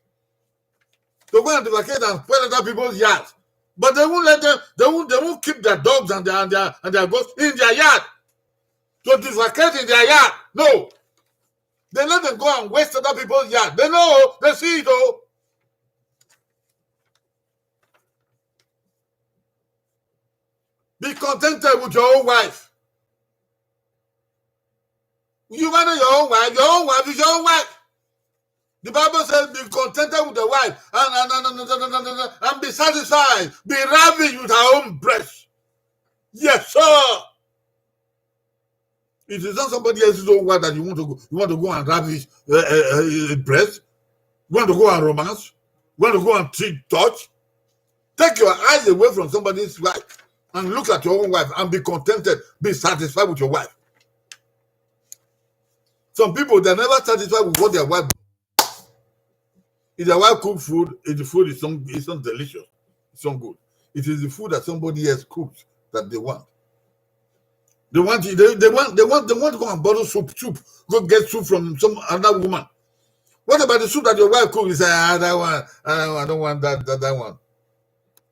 To go and defecate and spoil other people's yards. But they won't let them, they won't, they won't keep their dogs and their, and their, and their goats in their yard to defecate in their yard. No. They let them go and waste other people's yard. They know, they see it, oh. Be contented with your own wife. You marry your own wife, your own wife is your own wife. The Bible says, "Be contented with your wife and, and, and, and, and, and, and, and be satisfied. Be ravished with her own breast." Yes, sir. It is not somebody else's own wife that you want to go, you want to go and ravish uh, uh, uh, breast. You want to go and romance. You want to go and treat, touch. Take your eyes away from somebody's wife and look at your own wife and be contented. Be satisfied with your wife. Some people, they're never satisfied with what their wife. If their wife cook food, if the food is not, is not delicious, it's not good. It is the food that somebody else cooks that they want. They want, they, they want, they want, they want to go and borrow soup, soup, go get soup from some other woman. What about the soup that your wife cook? You say, "Ah, that one, I don't, I don't want that, that, that one."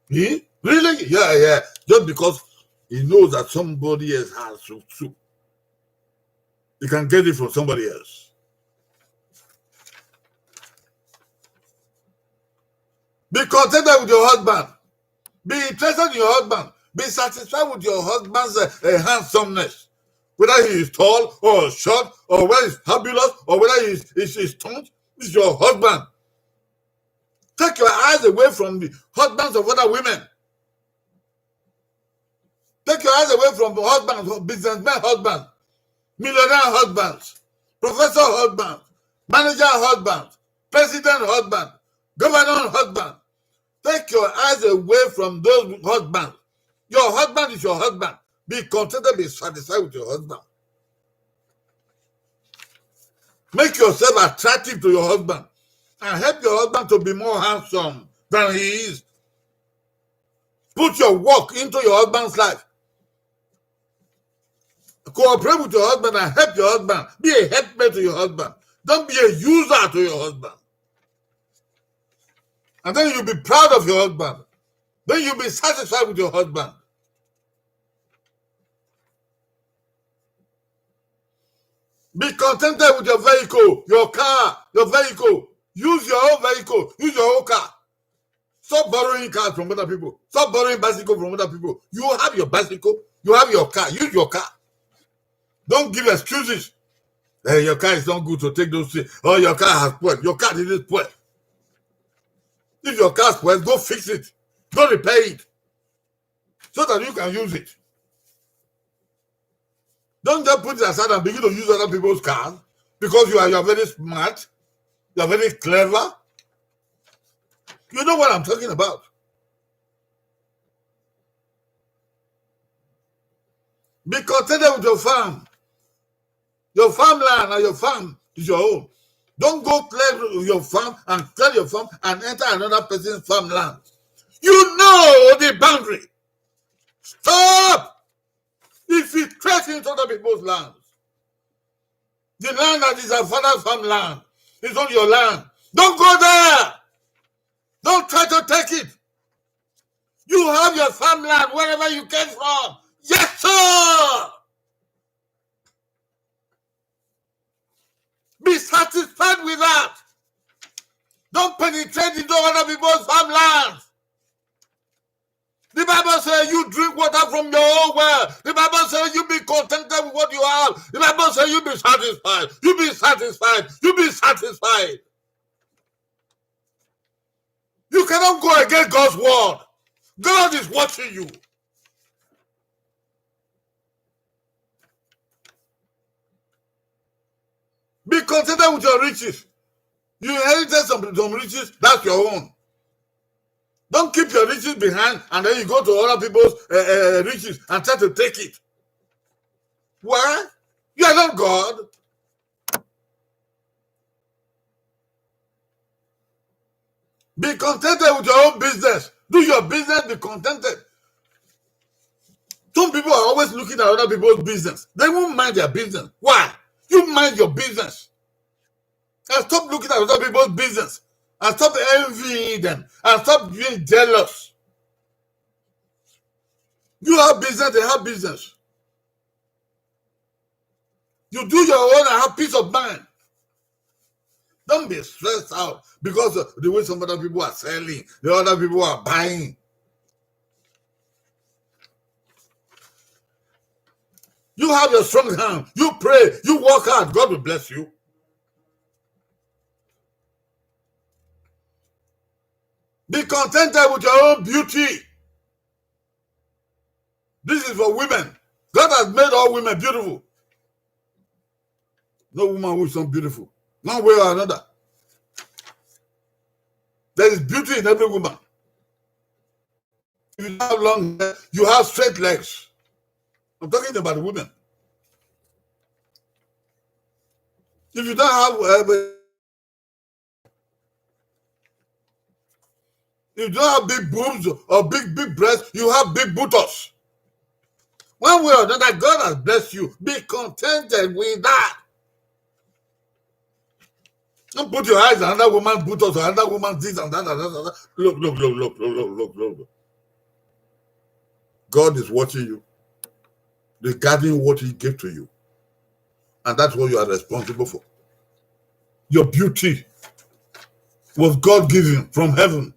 He? Really? Yeah, yeah. Just because he knows that somebody else has soup, soup. You can get it from somebody else. Be contented with your husband. Be interested in your husband. Be satisfied with your husband's uh, uh, handsomeness. Whether he is tall or short, or whether he's fabulous, or whether he's, he's, he's stoned, he's your husband. Take your eyes away from the husbands of other women. Take your eyes away from husbands, businessmen husbands, millionaire husbands, professor husbands, manager husbands, president husband, governor husband. Take your eyes away from those husbands. Your husband is your husband. Be contented, be satisfied with your husband. Make yourself attractive to your husband and help your husband to be more handsome than he is. Put your work into your husband's life. Cooperate with your husband and help your husband. Be a helpmate to your husband. Don't be a user to your husband. And then you'll be proud of your husband. Then you'll be satisfied with your husband. Be contented with your vehicle, your car, your vehicle. Use your own vehicle. Use your own car. Stop borrowing cars from other people. Stop borrowing bicycle from other people. You have your bicycle. You have your car. Use your car. Don't give excuses. Hey, your car is not good to take those things. Or your car has spoiled. Your car didn't spoil. If your car spoils, go fix it. Go repair it. So that you can use it. Don't just put it aside and begin to use other people's cars because you are, you are very smart, you are very clever. You know what I'm talking about. Be contented with your farm. Your farmland and your farm is your own. Don't go clear your farm and clear your farm and enter another person's farmland. You know the boundary. Stop! If you trespass into other people's lands, the land that is our father's farmland is not your land. Don't go there. Don't try to take it. You have your farmland wherever you came from. Yes, sir. Be satisfied with that. Don't penetrate into other people's farmlands. The Bible says you drink water from your own well. The Bible says you be contented with what you have. The Bible says you be satisfied. You be satisfied. You be satisfied. You cannot go against God's word. God is watching you. Be contented with your riches. You inherited some, some riches, that's your own. Don't keep your riches behind and then you go to other people's uh, uh, riches and try to take it. Why? You are not God. Be contented with your own business. Do your business, be contented. Some people are always looking at other people's business. They won't mind their business. Why? You mind your business. And stop looking at other people's business. And stop envying them. And stop being jealous. You have business, they have business. You do your own and have peace of mind. Don't be stressed out because of the way some other people are selling, the other people are buying. You have your strong hand. You pray. You work hard. God will bless you. Be contented with your own beauty. This is for women. God has made all women beautiful. No woman who is not beautiful, one way or another. There is beauty in every woman. If you have long hair, you have straight legs. I'm talking about women. If you don't have, uh, if you don't have big boobs or big, big breasts, you have big buttocks. One way or another, God has blessed you. Be contented with that. Don't put your eyes on another woman buttocks or another woman this and that and that and that. Look, look, look, look, look, look, look, look. God is watching you, regarding what he gave to you. And that's what you are responsible for. Your beauty was God given from heaven.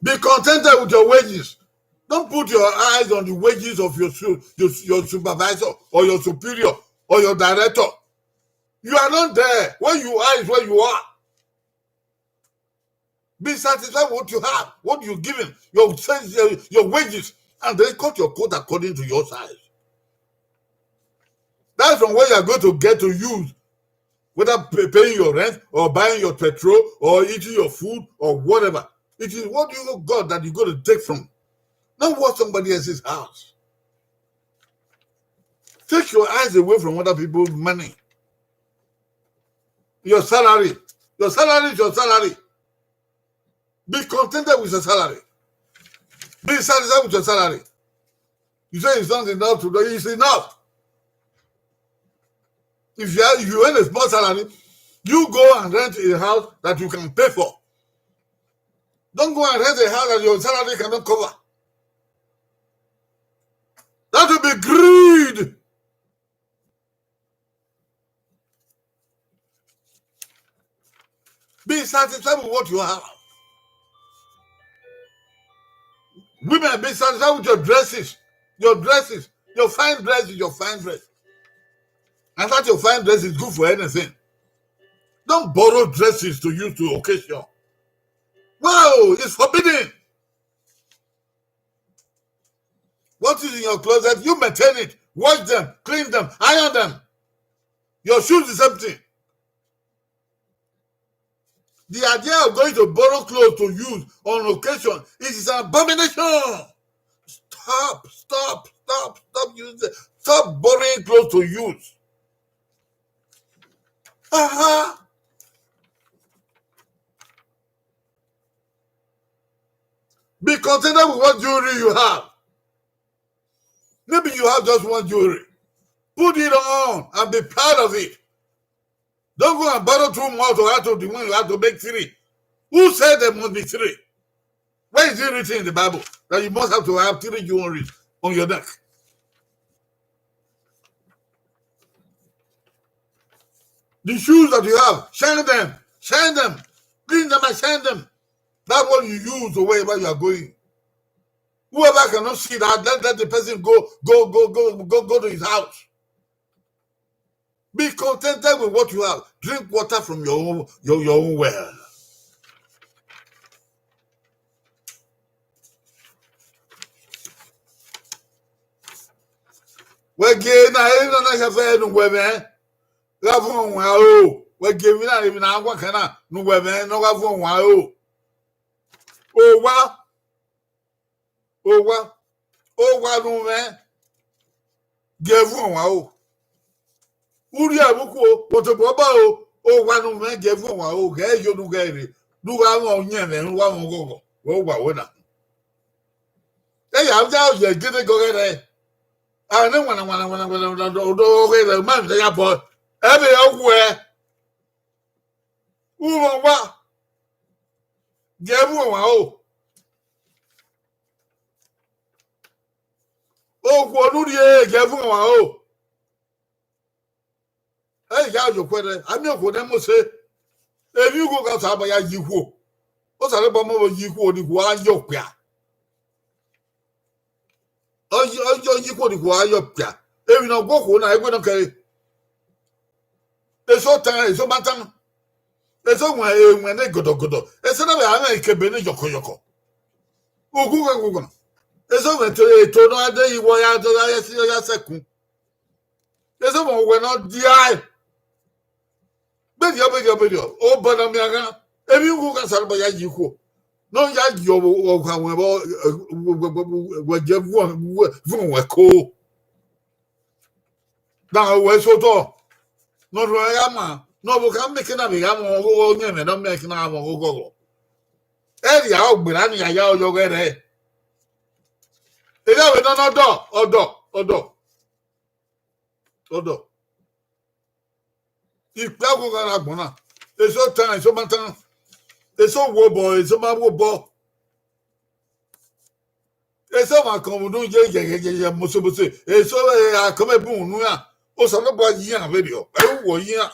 Be contented with your wages. Don't put your eyes on the wages of your su-, your, your supervisor or your superior or your director. You are not there. Where you are is where you are. Be satisfied with what you have, what you're given, your, your, your wages, and then cut your coat according to your size. That's from where you are going to get to use, whether pay-, paying your rent or buying your petrol or eating your food or whatever. It is what you got that you got to take from, not what somebody else's house. Take your eyes away from other people's money. Your salary. Your salary is your salary. Be contented with your salary. Be satisfied with your salary. You say it's not enough to do, it's enough. If you are, if you earn a small salary, you go and rent a house that you can pay for. Don't go and rent a house that your salary cannot cover. That will be greed. Be satisfied with what you have. Women, be satisfied with your dresses, your dresses, your fine dresses, your fine dress. And that your fine dress is good for anything. Don't borrow dresses to use to occasion. Wow, it's forbidden. What is in your closet, you maintain it, wash them, clean them, iron them. Your shoes, the same thing. The idea of going to borrow clothes to use on occasion is an abomination. Stop, stop, stop, stop using, stop borrowing clothes to use. Uh-huh. Be contented with what jewelry you have. Maybe you have just one jewelry. Put it on and be proud of it. Don't go and borrow two more to add to the one you have to make three. Who said there must be three? Where is it written in the Bible that you must have to have three jewelry on your neck? The shoes that you have, shine them, shine them, clean them and shine them. That's what you use to wherever you are going. Whoever cannot see that, let, let the person go, go, go, go, go, go to his house. Be contented with what you have. Drink water from your own, your, your own well. Wẹ gie na, ena na khẹfẹ ne uwẹ mwẹ gha vuọn wan o. Wẹ gie emwi na, emwi na wa kan na ne uwẹ mwẹ ne ọ gha vuọn wan o. Owa, owa, owa ne u mwẹ gie vuọn wan o. Urria vbe ukhuo, otobọ ọba o, owa ne u mwẹ gie vuọn wan o, ghẹ yo ne u ghẹ rre, ne u gha mwẹ ọyẹnmwẹ, ne u gha mwẹ ọghọghọ, wẹ owa wẹ na. Eya, ya ye gede gọghẹ rẹ. A ne wana, wana, wana, wana, wana, ọghẹ rẹ, ma vbe ya bọ. Ẹ vbe ọ wuẹ. U mwẹ owa. Gie vuọn wan o. Okhuo ne u rhie, ghẹ vuọn ọmwa ro. Ẹ i ya ye okhuo ẹre, a miẹn okhuo ne Mosis. Emwi ugho gha Osanobua ya yi ikhuo. Osanobua ma vbe yi ikhuo ne ikhuo a ye okpia. Ọ yi, ọ yi, ọ yi ikhuo ne ikhuo a ye okpia. Emwi ne ọ gu okhuo na, egbe nọ kẹre. Eso tan, eso ma tan. Eso wẹn, ewẹn ne gọdọgọdọ. Eso na vbe a mwẹ ikebe ne yọkọyọkọ. Ugu ghẹ ghọghọ. Eso wẹn to, eto nọ a de iwọ ya, ya, ya, ya sẹkun. Eso mọ wẹ ne ọ dia ẹe. Bẹdiọ, bẹdiọ, bẹdiọ. Obọ ne ọ miẹn ghan. Emwi ughu gha Osanobua ya yi ikhuo. Ne ọ ya yi ọvbokhan wẹ vbọ, wẹ, wẹ, wẹ, wẹ, wẹ, vẹ wẹ ko. Na wẹ sotọ. Ne ọ rhuẹn gha ma. Ne ọvbokhan miẹn ekena vbe gha mọ ọghọghọ, ọyẹnmwẹ ne ọ miẹn ekena gha mọ ọghọghọ. Ẹrria ọgberra ni ya ya ọyọghẹ rẹ. Erha vbe nọ nọ ọdọ, ọdọ, ọdọ. Ọdọ. Ikpia ghogho gha rre agbọn na. Eso tan, eso ma tan. Eso wo obọ, eso ma wo obọ. Eso ma kan unu ye yẹghẹyẹghẹ mosomose. Eso, eh, akọmọ bun unu iran. Osanobua yi iran vberriọ. Ẹ i wọ yi iran.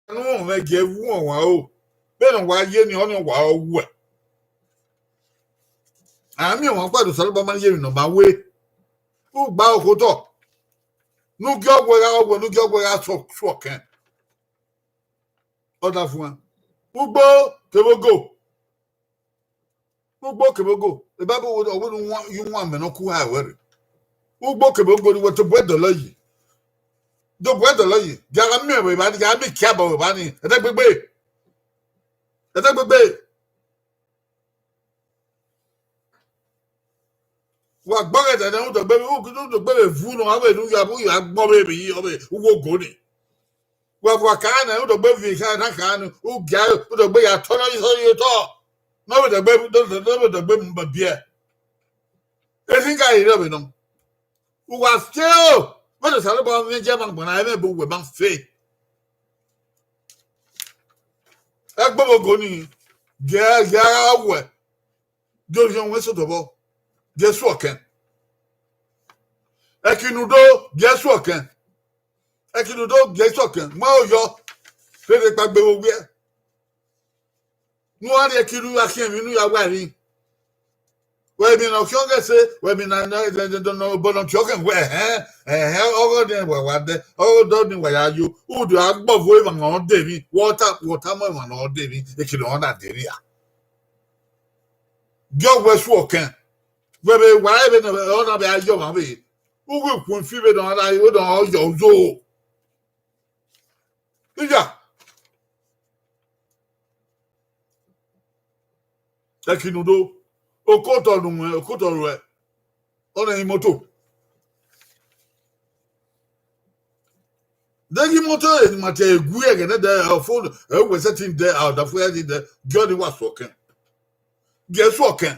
Ne uwẹ gie vuọn ọmwa ro. Vbene ọ wa ye ni, ọnii ọ wa ru wẹ. A miẹn ọmwa kpa do Osanobua ma ye emwi ne ọ ma wẹ. U gba okhotọ. Ne u gie ọghuẹ gha, ọghuẹ, ne u gie ọghuẹ gha sọ, sọ kẹn. Ọ da fuẹn. Ugbo kevbe ogo. Ugbo kevbe ogo. E Baibol wẹẹ, ọ wẹẹ ne u wan, ye u wan amẹ ne ọ ku ha ruẹ rre. Ugbo kevbe ogo ni wẹ tobọ ẹdọlọ yi. Tobọ ẹdọlọ yi. Gie a gha miẹn vbe evba ni, gie a gha miẹn ikiabọ vbe evba ni. Ẹdẹgbegbe. Ẹdẹgbegbe. Wa gbọghọ ẹdẹ ne udogbe, udogbe vbe vu nọ, avbe ne u ya, u ya gbọ vbe emwi yi, ọ vbe uwu ogo ni. Wa vua ka nẹ, udogbe vbe kha na kha ni, u gia, udogbe ya tọ nọ, isọ ye otọ. Ne ọ vbe dọgbe, ne ọ vbe dọgbe mu biẹ. Ezinga rre vbe nọ. Uwa fe o, vbene Osanobua mwẹ je ma gbọnna, ẹmwẹ bu uwẹ ma fe. Ẹgbẹvbe ogo ni, gie, gie a gha wẹ, gie orhiọn wẹ sotọ vbọ, gie Jesu ọkẹn. Ẹkinudo, gie Jesu ọkẹn. Ẹkinudo, gie Jesu ọkẹn. Mu aro yọ, rherhe kpaegbe vbe owiẹ. Ne u gha rhie ẹki, ne u gha khian emwi, ne u ya wa emwi. Wẹ emwi ne ọ khian ọghẹ ẹse, wẹ emwi na, na, na, na, na, obọ ne ọ khian ọghẹ wẹ, ẹhẹn, ẹhẹn, ọghọ ni wa wa dẹ, ọghọ dọ ni wa ya yo, u do gha gbọvo emwa ne ọ de emwi, wẹ ọ ta, wẹ ọ tama emwa ne ọ de emwi, ekene ọ na de emwi ra. Gie ọ wẹ Jesu ọkẹn. Wẹ vbe wa ẹre vbene ọ na vbe a yọ ọmwa vbe, u ghi khuẹn fi vbene ọ na, vbene ọ yọ uyo. Iya. Ẹkinudo, okotọ ne u mwẹ, okotọ ruẹ, ọ nọ imoto. Deghẹ imoto ma te gu ẹghẹ nẹ dẹ, ọ fo, ẹ wẹ sẹtin dẹ, a ọdafẹn ya dẹ, gie ọnii wa sẹ ọkẹn. Gie Jesu ọkẹn.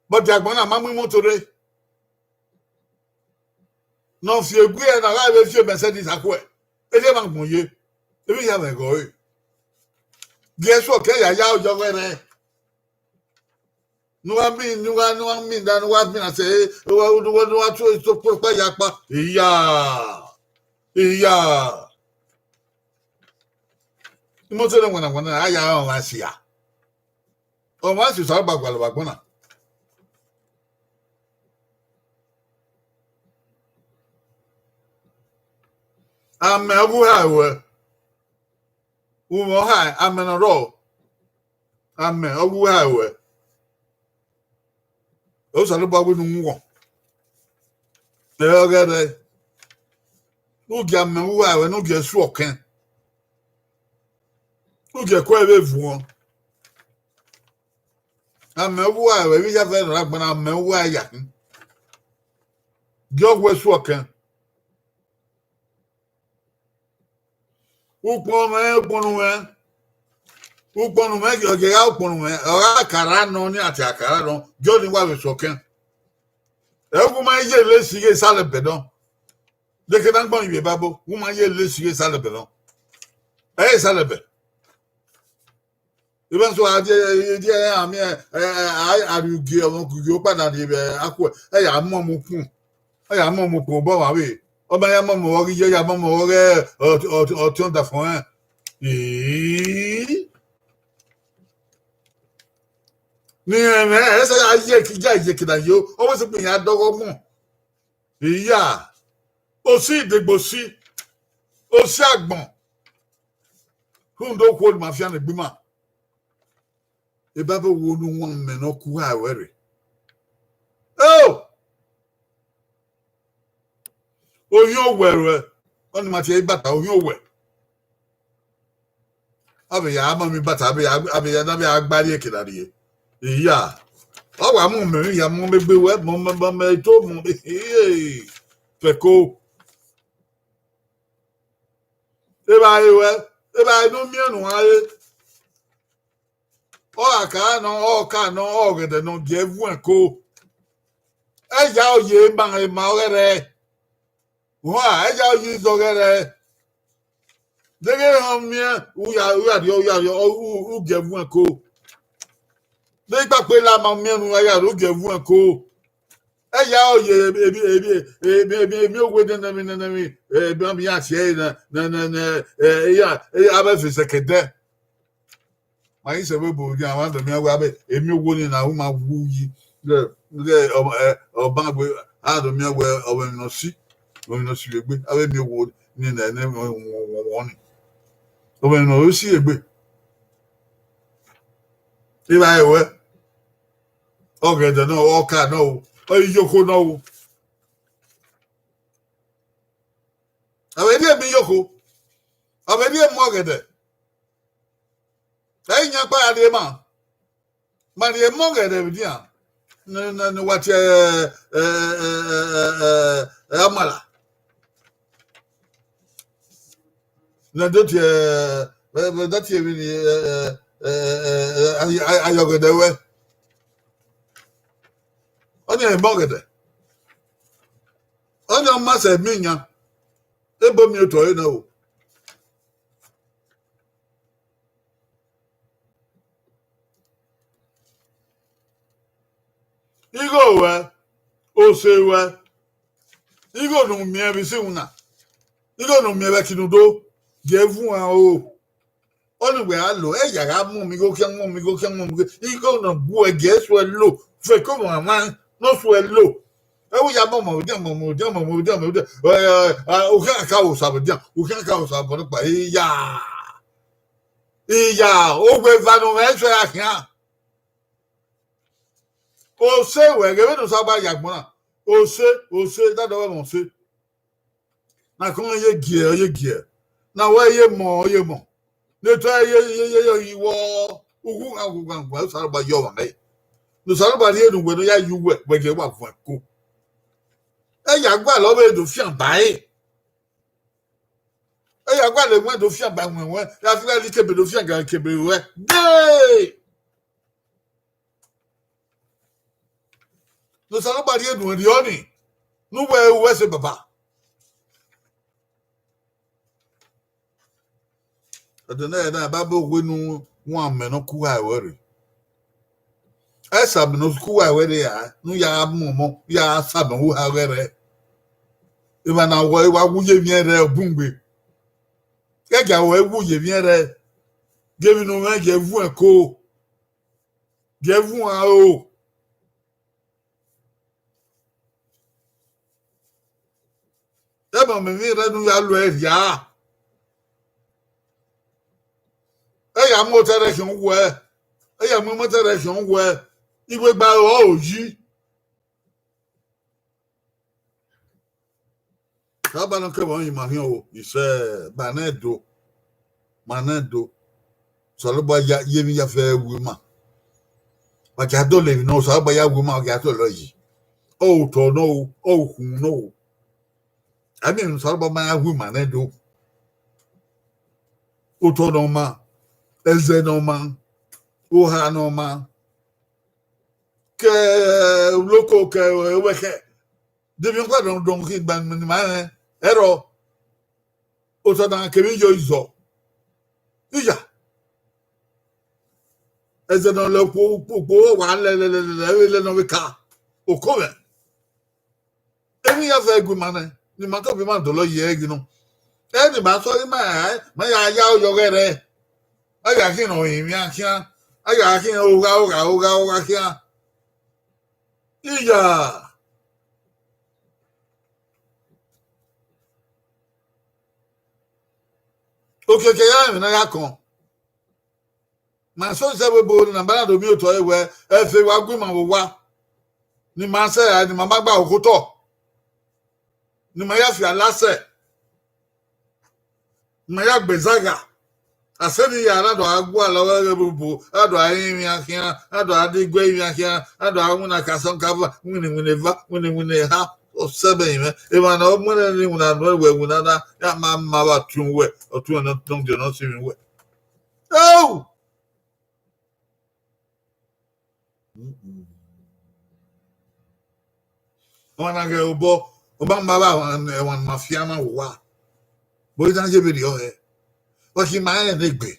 But agbọn na ma mu imoto rre. Ne ọ fi egui ẹre na gha vbe fi Mercedes akhuẹ. Erriọ ma gbọn ye. Emwi hia mwẹ ghe ọre. Gie Jesu ọkẹn ya ya oyọghẹ rẹ. Ne u gha miẹn, ne u gha, ne u gha miẹn da, ne u gha miẹn na sẹ, ne u gha, ne u gha, ne u gha tu eso kpokpa ya kpa. Iya. Iya. Imoto ne wanawana, a ya ọmwa sia. Ọmwa si Osanobua gualọ vbe agbọn na. Amẹ ọghe u hae ruẹ. Umwẹ ọ hae, amẹ ne ọ rrọọ. Amẹ ọghe u hae ruẹ. Osanobua wẹ ne u wọn. Ẹ ọghẹ rẹ. Ne u gie amẹ ọghe u hae ruẹ, ne u gie Jesu ọkẹn. U gie ẹko ẹre vbe vuọn. Amẹ ọghe u hae ruẹ, vbe ya vẹ nọ ra gbẹn amẹ ọghe u hae ya khin. Gie ọ wẹ Jesu ọkẹn. Ukpọn mwẹ, ukpọn nu mwẹ. Ukpọn nu mwẹ, ọ ghe gha ukpọn nu mwẹ. Ọ gha kara nọ, ni a te a kara nọ. Gie ọnii wa vbe sẹ ọkẹn. Ẹ wu ma ye lesi ghe esalẹbẹ nọ. Deke na gbọn ivbi Baibol, wu ma ye lesi ghe esalẹbẹ nọ. Ẹ i esalẹbẹ. Evba so a die, die a miẹn, a, a, a rhie ugie, ọmọ ugie ọkpa na rhie vbe akhuẹ, ẹ ya mọ mu ukpọn. Ẹ ya mọ mu ukpọn obọ vbe avbe. Ọ ma ya mọ mu ọghe iye, ya mọ mu ọghe ọtiọndafọn rẹn. Ii. Ne irẹn mwẹ, ẹ sẹ ya ye eki, ya ye eki na yo, ọ wẹ sẹ ikpia ya dọghọ ọgbọn. Iya, osi idegbe osi, osi agbọn. Rhunmwuda okhuo ne ima fian egbe ima. Ebaba wo ne uwan mẹ ne ọ ku ha ruẹ rre. Eo! Ohiẹn owẹ ruẹ, ọnii ma tie ibata, ohiẹn owẹ. Avbe ya ma mi bata, avbe ya, avbe ya, avbe ya gba rrie eke na rrie. Iya. Ọ wa mu mẹ, ya mu mẹ gbe wẹ, mọ mẹ, mọ mẹ to, mọ mẹ, ee, fẹko. Evbare ruẹ, evbare ne u miẹn ne uan re. Ọ gha ka nọ, ọ ka nọ, ọghẹdẹ nọ, gie vuẹn ko. Ẹ ya ọ ye ma, ma ọghẹrẹ. Wa, ẹ ya ọ ye izọ ọghẹrẹ. Deghẹ ehọ miẹn, u ya, u ya rhiọ, u ya rhiọ, u, u gie vuẹn ko. Deghẹ ikpakpa ela ma miẹn unu, u ya rhiọ, u gie vuẹn ko. Ẹ ya ọ ye emi, emi, emi, emi, emi owe nene emwi, nene emwi, emi, emi ya tie ẹre nẹ, nẹ, nẹ, nẹ, ẹ, ya, ya vbe fẹsẹ kẹdẹ. Ma ghi sẹ vbe ebo rhian, a ma dọmian wẹ avbe emi owo ni na ru ma wu yi. Ighẹ, ighẹ ọ, ẹ, ọban gbe, a dọmian wẹ ọ vbe emwi ne ọ si, ọ vbe emwi ne ọ si vbe egbe, avbe emi owo ni na ne wọnwọnwọn ni. Ọ vbe emwi ne ọ si vbe egbe. Evbare ruẹ, ọghẹdẹ nọ, ọka nọ o, ọ iyoko nọ o. Avbe rhie emi iyoko, avbe rhie emu ọghẹdẹ. Ẹ i yan kpa ya rhie ma, ma rhie emu ọghẹdẹ vbe edian, ne, ne, ne wa tie, ẹ, ẹ, ẹ, ẹ, ẹ, ẹ, amala. Ne do tie, ẹ, ẹ, ẹ, da tie emwi ni, ẹ, ẹ, ẹ, ẹ, ẹ, ayọ, ayọ, ayọ ọghẹdẹ ruẹ. Ọnii emu ọghẹdẹ. Ọnii ọ ma sẹ emi yan. Ebo miẹn otọ ẹre na o. Igho ruẹ, ose ruẹ, igho ne u miẹn vbe isi iwinna, igho ne u miẹn vbe ẹki ne u do, gie vuọn o. Ọnii wẹ a lo, ẹ ya gha mu mi igho khian, mu mi igho khian, mu mi igho, igho ne ọ gu ẹe gie suẹ lo, fẹko mwa mwa ne ọ suẹ lo. Ẹ wẹ ya mọmọ vbe edian, mọmọ vbe edian, mọmọ vbe edian, mọmọ vbe edian. Ẹ, ẹ, ẹ, u khian ka wo osa vbe edian, u khian ka wo osa vbe ọnọkpa, iya. Iya, owe eva ne ọ mwẹ suẹ ra khian. Ose wẹ ghe vbene Osanobua ya agbọn na. Ose, ose, da dọghe mwẹ ose. Na kọn ye gie, ọ ye gie. Na wẹ ye mọ, ọ ye mọ. Ne etọ ye, ye, ye, ye, ye wọ, ughughan, ughughan, ughughan, Osanobua ye ọmwa mẹ. Ne Osanobua rhie ne uwẹ ne ọ ya ye uwẹ, wẹ ye wa vuọn ẹko. Ẹ ya gualọ vbe do fian ba ẹre. Ẹ ya gualọ ẹwẹn do fian ba ẹwẹn wẹ, ya fi gha ikebe do fian ga ikebe ruẹ. Dee! Ne Osanobua rhie nuẹn rriọ ni, ne uwẹ ru uwẹ sẹ baba. Ẹdẹ nẹ na, Baibol wẹ ne uwan mẹ ne ọ ku uwa ruẹ rre. Ẹsẹ amẹ ne ọ ku uwa ruẹ rre ra, ne u ya gha mu ọmọ, u ya gha sa amẹ ru uwa ruẹ rre. Emwa na wẹ wa wu ye emwi ẹnrẹn ọbungbe. Ẹgia wẹ wu ye emwi ẹnrẹn, gie emwi ne u mwẹ ye vuọn ẹko. Gie vuọn aro. Ẹmwẹ mẹ emwi rẹ ne u ya lo ẹre rhia. Ẹ ya mu otọ rẹ khian uwẹ, ẹ ya mu imọtẹ rẹ khian uwẹ, iwegba ọrọre yi. Osanobua ne ọ kẹ vbe ọnrẹn ima khian o, isẹ, ma nẹ do, ma nẹ do. Osanobua ya, ye emwi ya fẹ ru ima. Wa gia dọlọ emwi ne Osanobua ya ru ima, wa gia dọlọ yi. Ọ otọ nọ o, ọ ukhunmwu nọ o. A miẹn emwi ne Osanobua ma ya ru ima nẹ do. Otọ ne ọ ma, ẹzẹ ne ọ ma, oha ne ọ ma, ke uloko ke owẹkhẹ. De emwi ọkpa dọn dọn khin gba ne ima rẹn, ẹrọ, otọ na kevbe iyọ izọ. Iya. Ẹzẹ ne ọ lẹ okhuo, okhuo wa lẹlẹlẹlẹ vbe lẹ ne ọ vbe ka. Oko mwẹ. Emwi ya fẹ gu ima nẹ, ne ima tobọ ima dọlọ ye ẹre ghi nọ. Ẹ ne ima sọrọ ima ra, ma ya ya oyọ ghẹ rẹ. A gha khian emwian khian, a gha khian ogha, ogha, ogha, ogha khian. Iya. Okiekie ya emwi na ya kọn. Ma so sẹ vbe ebo ne a ma na do miẹn otọ ẹre wẹ, ẹfe wa gu ima vbe owa. Ne ima sẹ ra, ne ima ma gba okotọ. Ne ima ya fi alasẹ. Ne ima ya gbe zagha. A sẹ ne iya na do a gualọ vbe ẹghẹ vbe obo, a do a rinmwian khian, a do a diguẹ rinmwian khian, a do a winna kasọn kava, winna winna eva, winna winna eha. Ọ sẹ vbe mwẹ, emwa ne ọ mu ẹnrẹn ne iwinna nuẹn wẹ winna na, ya ma ma vbe ọtuẹn wẹ, ọtuẹn ne ọ, ne ọ si mwẹ wẹ. Oh! Ọmwa na ghẹ obọ, ọ ma ma vbe ẹmwẹ ne ma fian na vbe owa. Bo iran ye vberriọ hẹ, wa khin ma rẹn ne egbe.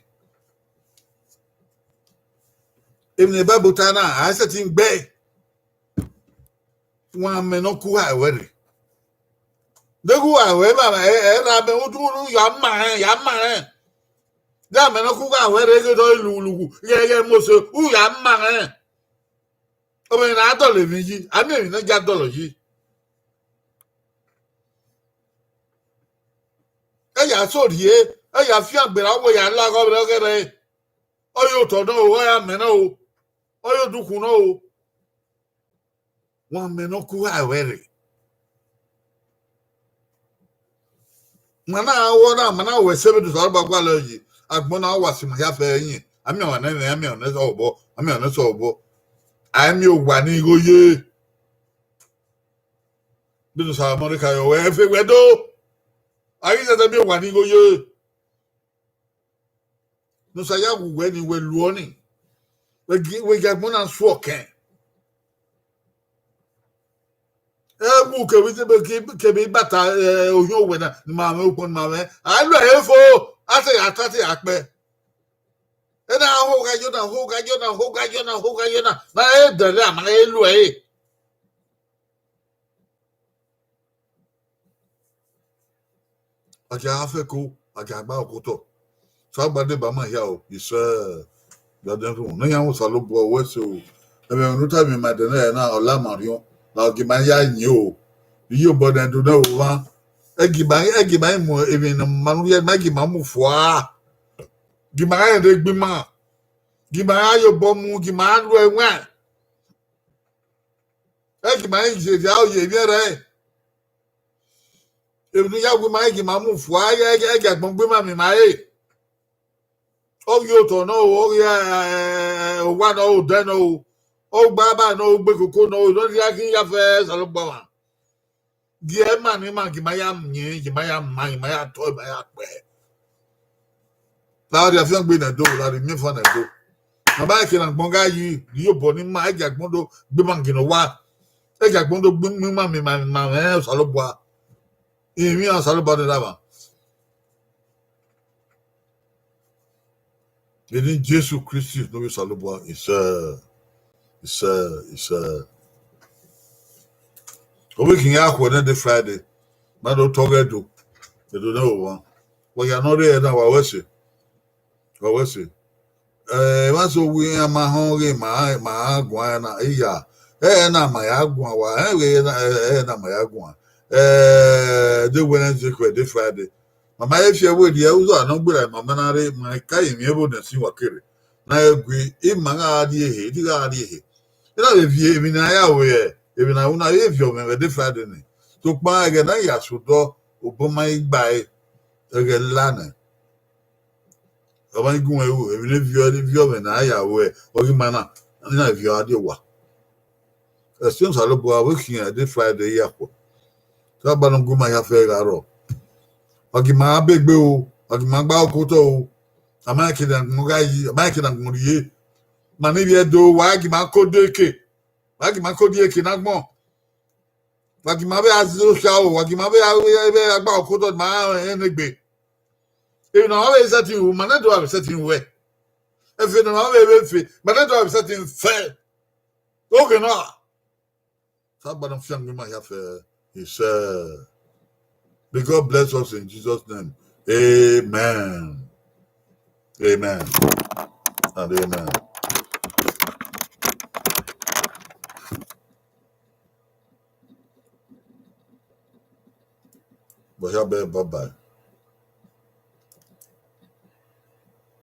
Emwi ne Baibol ta na, a i sẹtin gbe. Wan amẹ ne ọ ku ha ruẹ rre. Deghẹ u ha ruẹ, ẹ ra amẹ udu, u ya ma rẹn, ya ma rẹn. De amẹ ne ọ ku gha wẹ rre ghe dọ lughu, ghẹ ghẹ Mosi, u ya ma rẹn. Ọ mwẹ ne a dọlọ emwi yi, a miẹn emwi ne a ya dọlọ yi. Ẹ ya so rhie, ẹ ya fian gberra wẹ ya la ọghọghọ rẹ ọghẹrẹ. Ọ ye otọ nọ o, ọ ya mẹ nọ o, ọ ye odukhunmwu nọ o. Wan amẹ ne ọ ku ha ruẹ rre. Ma na wọ na, ma na wẹ sẹ vbe do Osanobua gualọ yi, agbọn na wa si ma hia fẹ ẹyin. Amẹ ọmwa nẹ, amẹ ọnẹ sẹ obọ, amẹ ọnẹ sẹ obọ. A i miẹn owa ni igho ye. Vbe do Osanobua rre ka yọ wẹ, ẹfe wẹ do. A ghi zẹdẹ miẹn owa ni igho ye. Ne Osa ya wu wẹ ni, wẹ luọ ni. Wẹ gi, wẹ gi agbọn na suọ kẹn. Ẹ wu kevbe, kevbe ibata, eh, ohiẹn owẹ na, ne ima mwẹ ukpọn, ne ima mwẹ. A lu ẹre fo, a te ya ta, a te ya kpẹ. Ena ho gha yo na, ho gha yo na, ho gha yo na, ho gha yo na. Ma he dẹlẹ, a ma he lu ẹre. A gia fẹko, a gia gba okotọ. Osanobua deba ma hia o, isẹ, gbadẹ fun. Ne iran Osanobua wẹ ẹse o. Ẹmwẹ ne u tama ima ẹdẹ nẹ na, ọ la ma rhiọn, na ọ gie ima ya yin o. Iyobọ ne ẹdun nẹ vbe omwa. Ẹ gie ima, ẹ gie ima mu emwi ne ma nu ye, ma gie ima mu fua. Gie ima rẹn degbe ima. Gie ima ya ye obọ mu, gie ima lu ẹwaẹn. Ẹ gie ima rẹn ye dia oye emwi ẹre. Emwi ne u ya gu ima, ẹ gie ima mu fua, ẹ, ẹ, ẹ gie agbọn gbe ima miẹn ima re. Ọ ghi otọ nọ o, ọ ghi, eh, owa nọ o, odẹ nọ o, ọ gba aba nọ o, gbe koko nọ o, ne ọ rhia khin ya fẹ Osanobua mwa. Gie ima ne ima, gie ima ya miẹn, gie ima ya ma, gie ima ya tọ, ima ya kpẹ. La rhie afiangbe nẹ do, la rhie imiẹnfan nẹ do. Ma ma eke ne agbọn gha yi, iyobọ ne ima, ẹ gie agbọn do gbe ima gie ne ọ wa. Ẹ gie agbọn do gbe ima, ima, ima, ima mwẹ Osanobua. Emwi iran Osanobua ne erha mwa. Vbe eni Jesu Kristi ne ovbi Osanobua, isẹ, isẹ, isẹ. Ovbi khin ya khuẹ nẹ de Friday, ma do tọ ọghẹ do, edo nẹ vbe omwa. Wa ya nọ rre ẹre na, wa wẹ ẹse, wa wẹ ẹse. Eh, emwa so wi iran ma họn ghe ma, ma guan ẹre na, iya, ẹre na ma ya guan wa, ẹre na, ẹre na ma ya guan. Eh, de Wednesday khuẹ de Friday. Ma ma he fi ẹvbo rhie uzo a nọ gberra, ma ma na rre, ma ka ye emwi ẹvbo ne ẹsin wa kere. Na he gui, ima gha rrie ehe, I gha rrie ehe. I na vbe viọ emwi ne a ya ru ẹre, emwi ne a ru na vbe viọ mwẹ vbe de Friday ni. Sokpan ẹghẹ ne a ya sẹ odọ, obọ ma i gba ẹre, ẹghẹ la nẹ. Ọ ma i gu mwẹ ru, emwi ne viọ, viọ mwẹ ne a ya ru ẹre, ọ ghi ma na, I na viọ a die owa. Ẹse Osanobua vbe khian de Friday ya khuẹ. Osanobua ne ọ gu ima hia fẹ gha rrọọ. Wa gie ima be egbe o, wa gie ima gba okotọ o. A ma rẹn eke ne agbọn gha yi, a ma rẹn eke ne agbọn rhie. Ma ne ivbi Ẹdo, wa gie ima kode eke. Wa gie ima kode eke ne agbọn. Wa gie ima vbe a zẹ okha o, wa gie ima vbe a, vbe a gba okotọ, ma rẹn ne egbe. Emwi ne ọ vbe sẹtin ru, ma nẹ do a vbe sẹtin ruẹ. Ẹfe ne ọ ma vbe vbe fe, ma te do have certain fe. Oghẹ na. Sa gba na fiangbe ma hia fẹ, he said. May God bless us in Jesus' name. Amen. Amen. And amen. But yeah, bye bye.